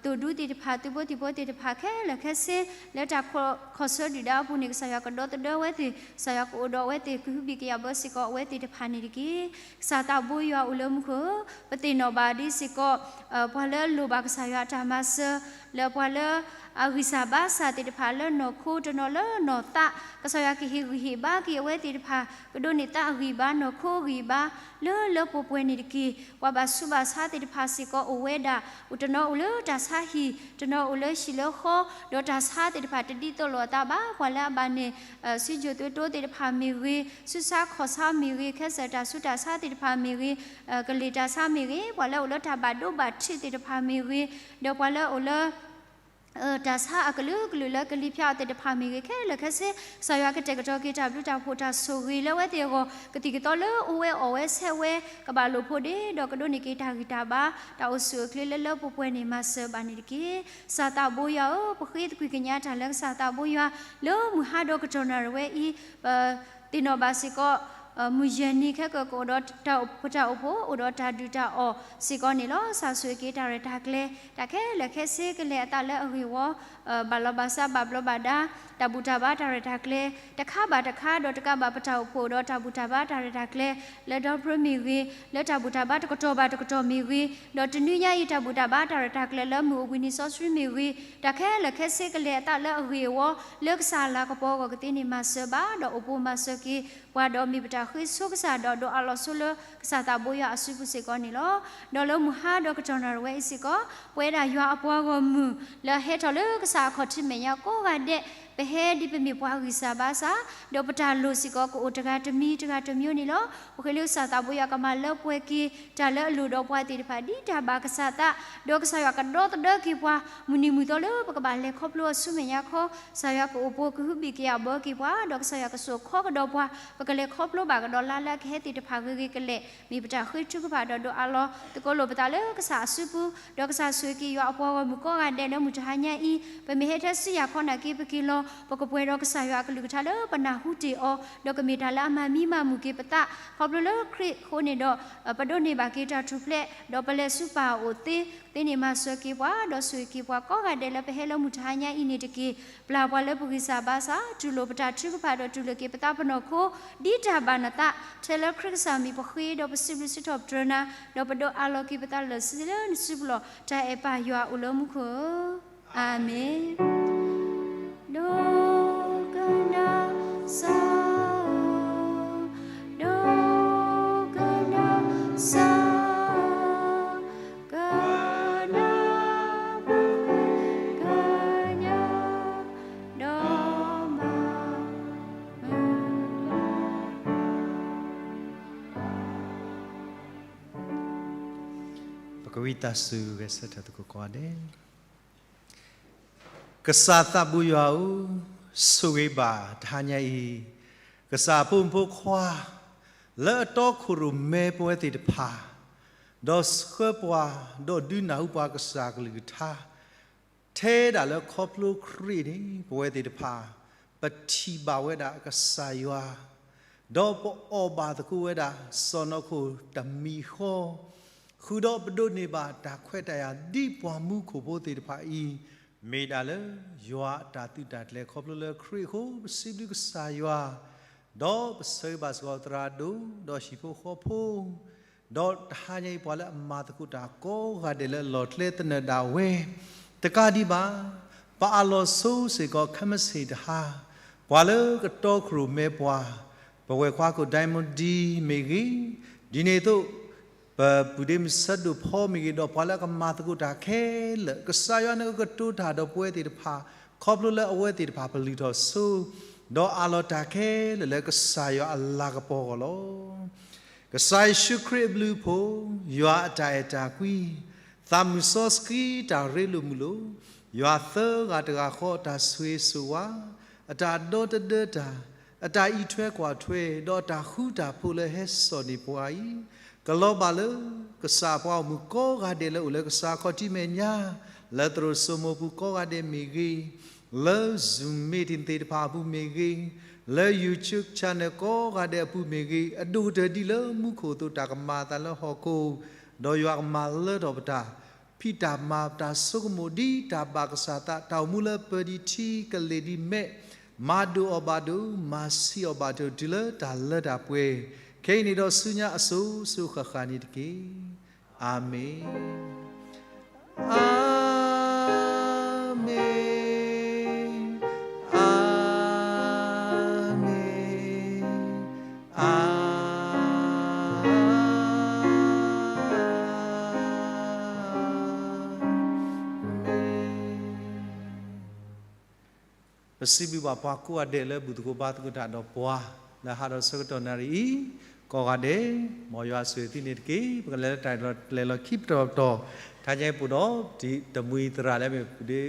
သိၣ်ဒူသ့ၣ်တဖၣ်, သုးဖိသံၣ်ဖိသ့ၣ်တဖၣ်ခဲလၢာ်ခဲဆ့ လၢတၢ်ခီၣ်ဆၢဒုၣ်ဒါအပူၤန့ၣ် ကစၢ်ယွၤကဒီသဒၢဝဲသ့ၣ်, ကစၢ်ယွၤကအိၣ်ဒီးအဝဲသ့ၣ် ကဟုဘံၣ်ကယာ်ဘၢစ့ၢ်ကီးအဝဲသ့ၣ်တဖၣ်န့ၣ်တက့ၢ်. ကစၢ်သးဘိယွၤအိၣ်လၢမူခိၣ်ဧၢ, ပသ့ၣ်နီၣ်ဘၣ်ဒ်စ့ၢ်ကီး ပှၤလၢအလိၣ်ဘၣ်ကစၢ်ယွၤအတၢ်မၤစၢၤ, လၢပှၤလၢအဂံၢ်စၢ်ဘါစၢ်သ့ၣ်တဖၣ်လၢနီၢ်ခိတနီၤလၢနီၢ်သး, ကစၢ်ယွၤကဟ့ၣ်ဂံၢ်ဟ့ၣ်ဘါက့ၤအဝဲသ့ၣ်တဖၣ်, ကဒိးန့ၢ်သးအဂံၢ်ဘါ နီၢ်ခိအဂံၢ်ဘါ လၢလၢပှဲၤပှဲၤန့ၣ်တက့ၢ်. ပှၤဘၣ်ဆူးဘၣ်ဆါသ့ၣ်တဖၣ်စ့ၢ်ကီးအိၣ်ဝဲဒၣ်, အိၣ်တနီၤအိၣ်လၢတၢ်ဆါဟံၣ်, တနီၤအိၣ်လၢဟံၣ်လၢဃီ, ဒီးတၢ်ဆါသ့ၣ်တဖၣ်တဒ်သိးလိာ်အသးဘၣ်, ပှၤလၢအဘၣ်န့ၢ် စုကၠိၤသွဲတိသ့ၣ်တဖၣ်မ့ၢ်ဂ့ၤ, ဆူးဆါခီၣ်ဆါမ့ၢ်ဂ့ၤ, ခဲစၢၢ်တၢ်ဆူးတၢ်ဆါသ့ၣ်တဖၣ်မ့ၢ်ဂ့ၤ, ကလ့ၢ်တၢ်ဆါမ့ၢ်ဂ့ၤ, ပှၤလၢအိၣ်လၢတၢ်ဘၣ်ဒိဘၣ်ထံးသ့ၣ်တဖၣ်မ့ၢ်ဂ့ၤ, ဒီးပှၤလၢအိၣ်လၢ တၢ်ဆါအကလုာ်ကလုာ်လၢကလံၤဖၠါအီၤသ့ၣ်တဖၣ်မ့ၢ်ဂ့ၤ, ခဲလၢာ်ခဲဆ့ ကစၢ်ယွၤကတဲာ်ကတီၤက့ၤတၢ်ဘျုးတၢ်ဖှိၣ်တၢ်ဆိၣ်ဂ့ၤလၢအဝဲသ့ၣ်အဂီၢ်, ကသံၣ်ကသီလၢအအိၣ်ဝဲအီၣ်ဝဲဆဲးဝဲ ကဘၣ်လိာ်ဖိးဒ့, ဒီးကဒိးန့ၢ်က့ၤတၢ်ဂံၢ်တၢ်ဘါ တၢ်အိၣ်ဆူၣ်အိၣ်ချ့လၢလၢပှဲၤပှဲၤန့ၣ် မၤစၢၤဘၣ်န့ၣ်တက့ၢ်. ကစၢ်သးဘိယွၤဧၢ, ပဃ့သကွံာ်ကညးတၢ်လၢကစၢ်သးဘိယွၤ လၢမုၢ်ဟါဒီးကတီၢ်နၣ်ရံၣ်ဝဲအံၤ, ပ သ့ၣ်နီၣ်ဘၣ်စ့ၢ်ကီး, မုၢ်ယဲၢ်နံၤခဲကၢၢ်ကအိၣ်ဒီးတၢ်အိၣ်ဖှိၣ်, အိၣ်ဒီးတၢ်ဒုၣ်တၢ်အီၣ်စ့ၢ်ကီးန့ၣ်လီၤ. ကစၢ်ဆိၣ်ဂ့ၤက့ၤတၢ်ရဲၣ်တၢ်ကျဲၤ, တၢ်ခဲလၢာ်ခဲဆ့ကလဲၤအသးလၢအဂ့ၢ်အဝီ, ဘၣ်လီၤဘၣ်စးဘၣ်ဘျီးဘၣ်ဒါ, တၢ်ဘူၣ်တၢ်ဘါတၢ်ရဲၣ်တၢ်ကျဲၤ တခါဘၣ်တခါ, ဒီးတကးဘၣ်ပတၢ်အိၣ်ဖှိၣ်ဒီးတၢ်ဘူၣ်တၢ်ဘါတၢ်ရဲၣ်တၢ်ကျဲၤ လၢဒီပြၢမ့ၢ်ဂ့ၤ, လၢတၢ်ဘူၣ်တၢ်ဘါတကတီၢ်ဘၣ်တကတီၢ်မ့ၢ်ဂ့ၤ, ဒီးတနွံညါအံၤတၢ်ဘူၣ်တၢ်ဘါတၢ်ရဲၣ်တၢ်ကျဲၤလၢမုၢ်အိၣ်ဘှံးနံၤစီဆှံမ့ၢ်ဂ့ၤ, တၢ်ခဲလၢာ်ခဲဆ့ကလဲၤအသးလၢအဂ့ၢ်အဝီ လၢကစၢ်အလၤကပီၤအဂီၢ်ကသ့န့ၣ် မၤစၢၤဘၣ်, ဒီးအိၣ်ပိၢ်မၤစၢၤက့ၤပှၤ, ဒီးမ့ၢ်ပတၢ်ဃ့ဆိကစၢ်, ဒီးဒိးအးလီၤဆိလၢကစၢ်သးဘိယွၤအစုပူၤစ့ၢ်ကီးန့ၣ်လီၤ. ဒီးလၢမုၢ်ဟါဒီးကတီၢ်နၣ်ရံၣ်ဝဲအံၤစ့ၢ်ကီး, ပဝဲဒၣ်ယွၤအပှၤဂီၢ်မုၢ် လၢအဟဲထီၣ်လၢကစၢ်အခီၣ်ထံးမဲာ်ညါကိးဂၤဒဲး ပဟဲဒ်ပမ့ၢ်ပှၤဂံၢ်စၢ်ဘါစၢ်, ဒီးပတၢ်လိၣ်စ့ၢ်ကီးကအိၣ်တဂၤတမံၤတဂၤတမံၤန့ၣ်လီၤ. ပဃ့လၢကစၢ်သးဘိယွၤကမၤလၢပှဲၤက့ၤ တၢ်လၢအလိၣ်ဒီးပှၤသ့ၣ်တဖၣ်ဒ်တၢ်ဘၣ်ကစၢ်သး, ဒီးကစၢ်ယွၤကဒီသဒၢက့ၤပှၤ မုၢ်နံၤမုၢ်သီလၢပကဘၣ်လဲၤခီဖျိအီၤဆူမဲာ်ညါခီ, ကစၢ်ယွၤကအိၣ်ပိာ်ကဟုဘံၣ်ကယာ်ဘၢက့ၤပှၤ, ဒီးကစၢ်ယွၤကစိာ်ခီကဒီးပှၤ, ပကလဲၤခီဖျိဘၣ်ကဒီးလါလၢအကဟဲသ့ၣ်တဖၣ်ဂ့ၤဂ့ၤကလဲာ်, မ့ၢ်ပတၢ်ဃ့ထုကဖၣ်ဒီးဒိးအးလီၤသကိးလိာ်ပသးလၢကစၢ်အစုပူၤ, ဒီးကစၢ်ဆိၣ်ဂ့ၤက့ၤယွၤအပှၤဂီၢ်မုၢ်ကိးဂၤဒဲးလၢမုၢ်တဟါညါအံၤ, ပမ့ၢ်ဟဲထဲစံယၤခီနာ်က့ ပက့ၤလီၤ ပကပှဲၤဒီးကစၢ်ယွၤအကလုၢ်ကထါလၢပနၢ်ဟူတ့ၢ်အီၤ, ဒီးကမ့ၢ်တၢ်လၢအမၤမံမၤမုာ်က့ၤပသး, ခီဖျိလၢခရံာ်အဃိန့ၣ်ဒီး ပဒိးန့ၢ်ဘၣ်က့ၤတၢ်ထူၣ်ဖျဲး, ဒီးပလဲၤဆူပၢ်အအိၣ်သ့, သ့န့ၣ်မၤစၢၤက့ၤပှၤ, ဒီးဆိၣ်ဂ့ၤက့ၤပှၤကိးဂၤဒဲးလၢပဟဲလၢမုၢ်တဟါညါအံၤန့ၣ်တက့ၢ်. ပျၢ်ပှၤလၢပဂံၢ်စၢ်ဘါစၢ်, တူၢ်လိာ်ပတၢ်ထုကဖၣ်ဒီးတူၢ်လိာ်က့ၤပသးပနီၢ်ခိ, ဒ်တၢ်ဘၣ်နသး, ထဲလၢခရံာ်ကစၢ်မံၤပဃ့ဒီးပစံးဘျုးစံးထီၣ်ပတြၢၤနၤ, ဒီးပဒိးအးလီၤက့ၤပသးလၢာ်ဆံလၢနစုပူၤလီၤ. တၢ်အဲၣ်ပၢ်ယွၤအိၣ်လၢမူခိၣ်ဧၢ, အၤမ့ၣ်. ဒိကနၣ်စၢ်ဧၢ, ဒိကနၣ်စၢ်ဧၢ, ကနၣ်ပကညီ, ဒီးမၤ ပကဝံသးစူၤဂဲၤဆၢထၢၣ်သကိးကိးဂၤဒဲး. ကစၢ်သးဘိယွၤဧၢ, ဆိၣ်ဂ့ၤဘၣ်တဟါညါအံၤ, ကစၢ်အဖိမုၣ်ဖိခွါ လၢအတီခိၣ်ရိၣ်မဲပဝဲသ့ၣ်တဖၣ်, ဒီးဆှၢပှၤ ဒီးဒုးနၢ်ဟူပှၤကစၢ်ကလုၢ်ကထါ ထဲဒၣ်လၢခီဖျိခရံာ်န့ၣ် ပဝဲသ့ၣ်တဖၣ် ပထံၣ်ဘၣ်ဝဲဒၣ်ကစၢ်ယွၤ, ဒီးပအီၣ်ဘၣ်သကိးဝဲဒၣ် စီၢ်နီၤခိၣ်တမံၤဃီ, ဃုာ်ဒီးပဒိးန့ၢ်ဘၣ်တၢ်ခွဲးတၢ်ယာ်ဒ်ပှၤမူခိၣ်ဖိသ့ၣ်တဖၣ်အံၤ, မ့ၢ်ဒၣ်လၢယွၤအတၢ်သုးတၢ်ကျဲၤခီဖျိလၢခရံာ်အဃိ ပစံးဘျုးကစၢ်ယွၤ, ဒီးပဆၢဂ့ၤဘၣ်စ့ၢ်ကီးသရၣ်ဒိၣ် ဒီးဟံၣ်ဖိဃီဖိ ဒီးတဟါညါအံၤပှၤလၢအမၤသကိးတၢ်ကိးဂၤဒဲးလၢအလီၢ်ကျဲသနၢၣ်ဒၣ်ဝဲ, တကးဒံးဘၣ်, ပအးလီၤဆိစ့ၢ်ကီးခဲမုၢ်ဆ့ၣ်တဟါ, ပှၤလၢကတီခိၣ်ရိၣ်မဲပှၤ, ပဝဲၢ်ခွါခိၣ်ဒဲမၣ်ဒံမ့ၢ်ဂ့ၤ, ဒ်န့ၣ်အသိး ပပုၢ်ဒ့မုၣ်ဆၢဒိၣ်ဖီမ့ၢ်ဂ့ၤ ဒီးပှၤလၢအကမၤသကိးတၢ်ခဲလၢာ်, ကစၢ်ယွၤနကကတိၤတၢ်ဒီးပဝဲသ့ၣ်တဖၣ်, ခီဖျိလၢအဝဲသ့ၣ်တဖၣ်ပလုၢ်ထီၣ်ဆိ, ဒီးအးလီၤတၢ်ခဲလၢာ်လၢကစၢ်ယွၤအလၤကပီၤအဂီၢ်လီၤ. ကစၢ်ယ့ၣ်ၡူးခရံာ်အဘျုးအဖှိၣ်, ယွၤအတၢ်အဲၣ်တၢ်ကွံ, သးမုၢ်စီဆှံတၢ်ရ့လိာ်မုာ်လိာ်, ယွၤသၢဂၤတဂၤဃီအတၢ်ဆိၣ်ဂ့ၤဆိၣ်ဝါ, အတၢ်ဒီတဒၢတၢ်, အတၢ်အံးထွဲကွၢ်ထွဲ, ဒီးအတၢ်ဃူတၢ်ဖိးလၢဟဲစိာ်န့ၢ်ပှၤအံၤ, ကလီၤဘၣ်လၢ ကစၢ်အပှၤဂီၢ်မုၢ်ကိးဂၤဒဲးလၢအိၣ်လၢကစၢ်ခီၣ်ထံးမဲာ်ညါ, လၢသရိာ်စိမိၤပူၤကိးဂၤဒဲးမ့ၢ်ဂ့ၤ, လၢ Zoom meeting သ့ၣ်တဖၣ်အပူၤမ့ၢ်ဂ့ၤ, လၢ YouTube channel ကိးဂၤဒဲးအပူၤမ့ၢ်ဂ့ၤ, အဒိၣ်ကတၢၢ်ဒ်လၢမူခိၣ်အသိးတၢ်ကမၤအသးလၢဟီၣ်ခိၣ်, ဒီးယွၤကမၤလၢထီၣ်ပတၢ် ဖံးတၢ်မၤပတၢ်ဆိကမိၣ်ဒ်တၢ်ဘၣ်ကစၢ်သး တၢ်အိၣ်မူလၢပၢၤဒံးထံကလ့ၢ်ဒံးမဲး, မၤဒိၣ်အီၤဘၣ်ဒိၣ် မၤဆံးအီၤဘၣ်ဒိၣ် တုၤလၢတၢ်လၢတၢ်ပှဲၤ, ခဲအံၤန့ၣ်ဒီးဆူညါအစိၤစိၤဃၣ်ဃၣ်န့ၣ်တက့ၢ်. အၤမ့ၣ်, အၤမ့ၣ်, အၤမ့ၣ်, အၤ ပစံးဘျုးဘၣ်ပှၤကိးဂၤဒဲးလၢဘူၣ်သကိးဘါသကိးတၢ်ဒီးပှၤ လၢဟးဒီးဆၢကတီၢ်နၣ်ရံၣ်အံၤ, ကိးဂၤဒဲး, မ်ယွၤဆိၣ်ဂ့ၤသုန့ၣ်တက့ၢ်. ပကလဲၤလၢတၢ်လဲၤလီၤခံပတီၢ်ပတီၢ်, ထါညါအံၤပူၤဒီး တမှံၤသရၣ်လၢမ့ၢ်ပဒ့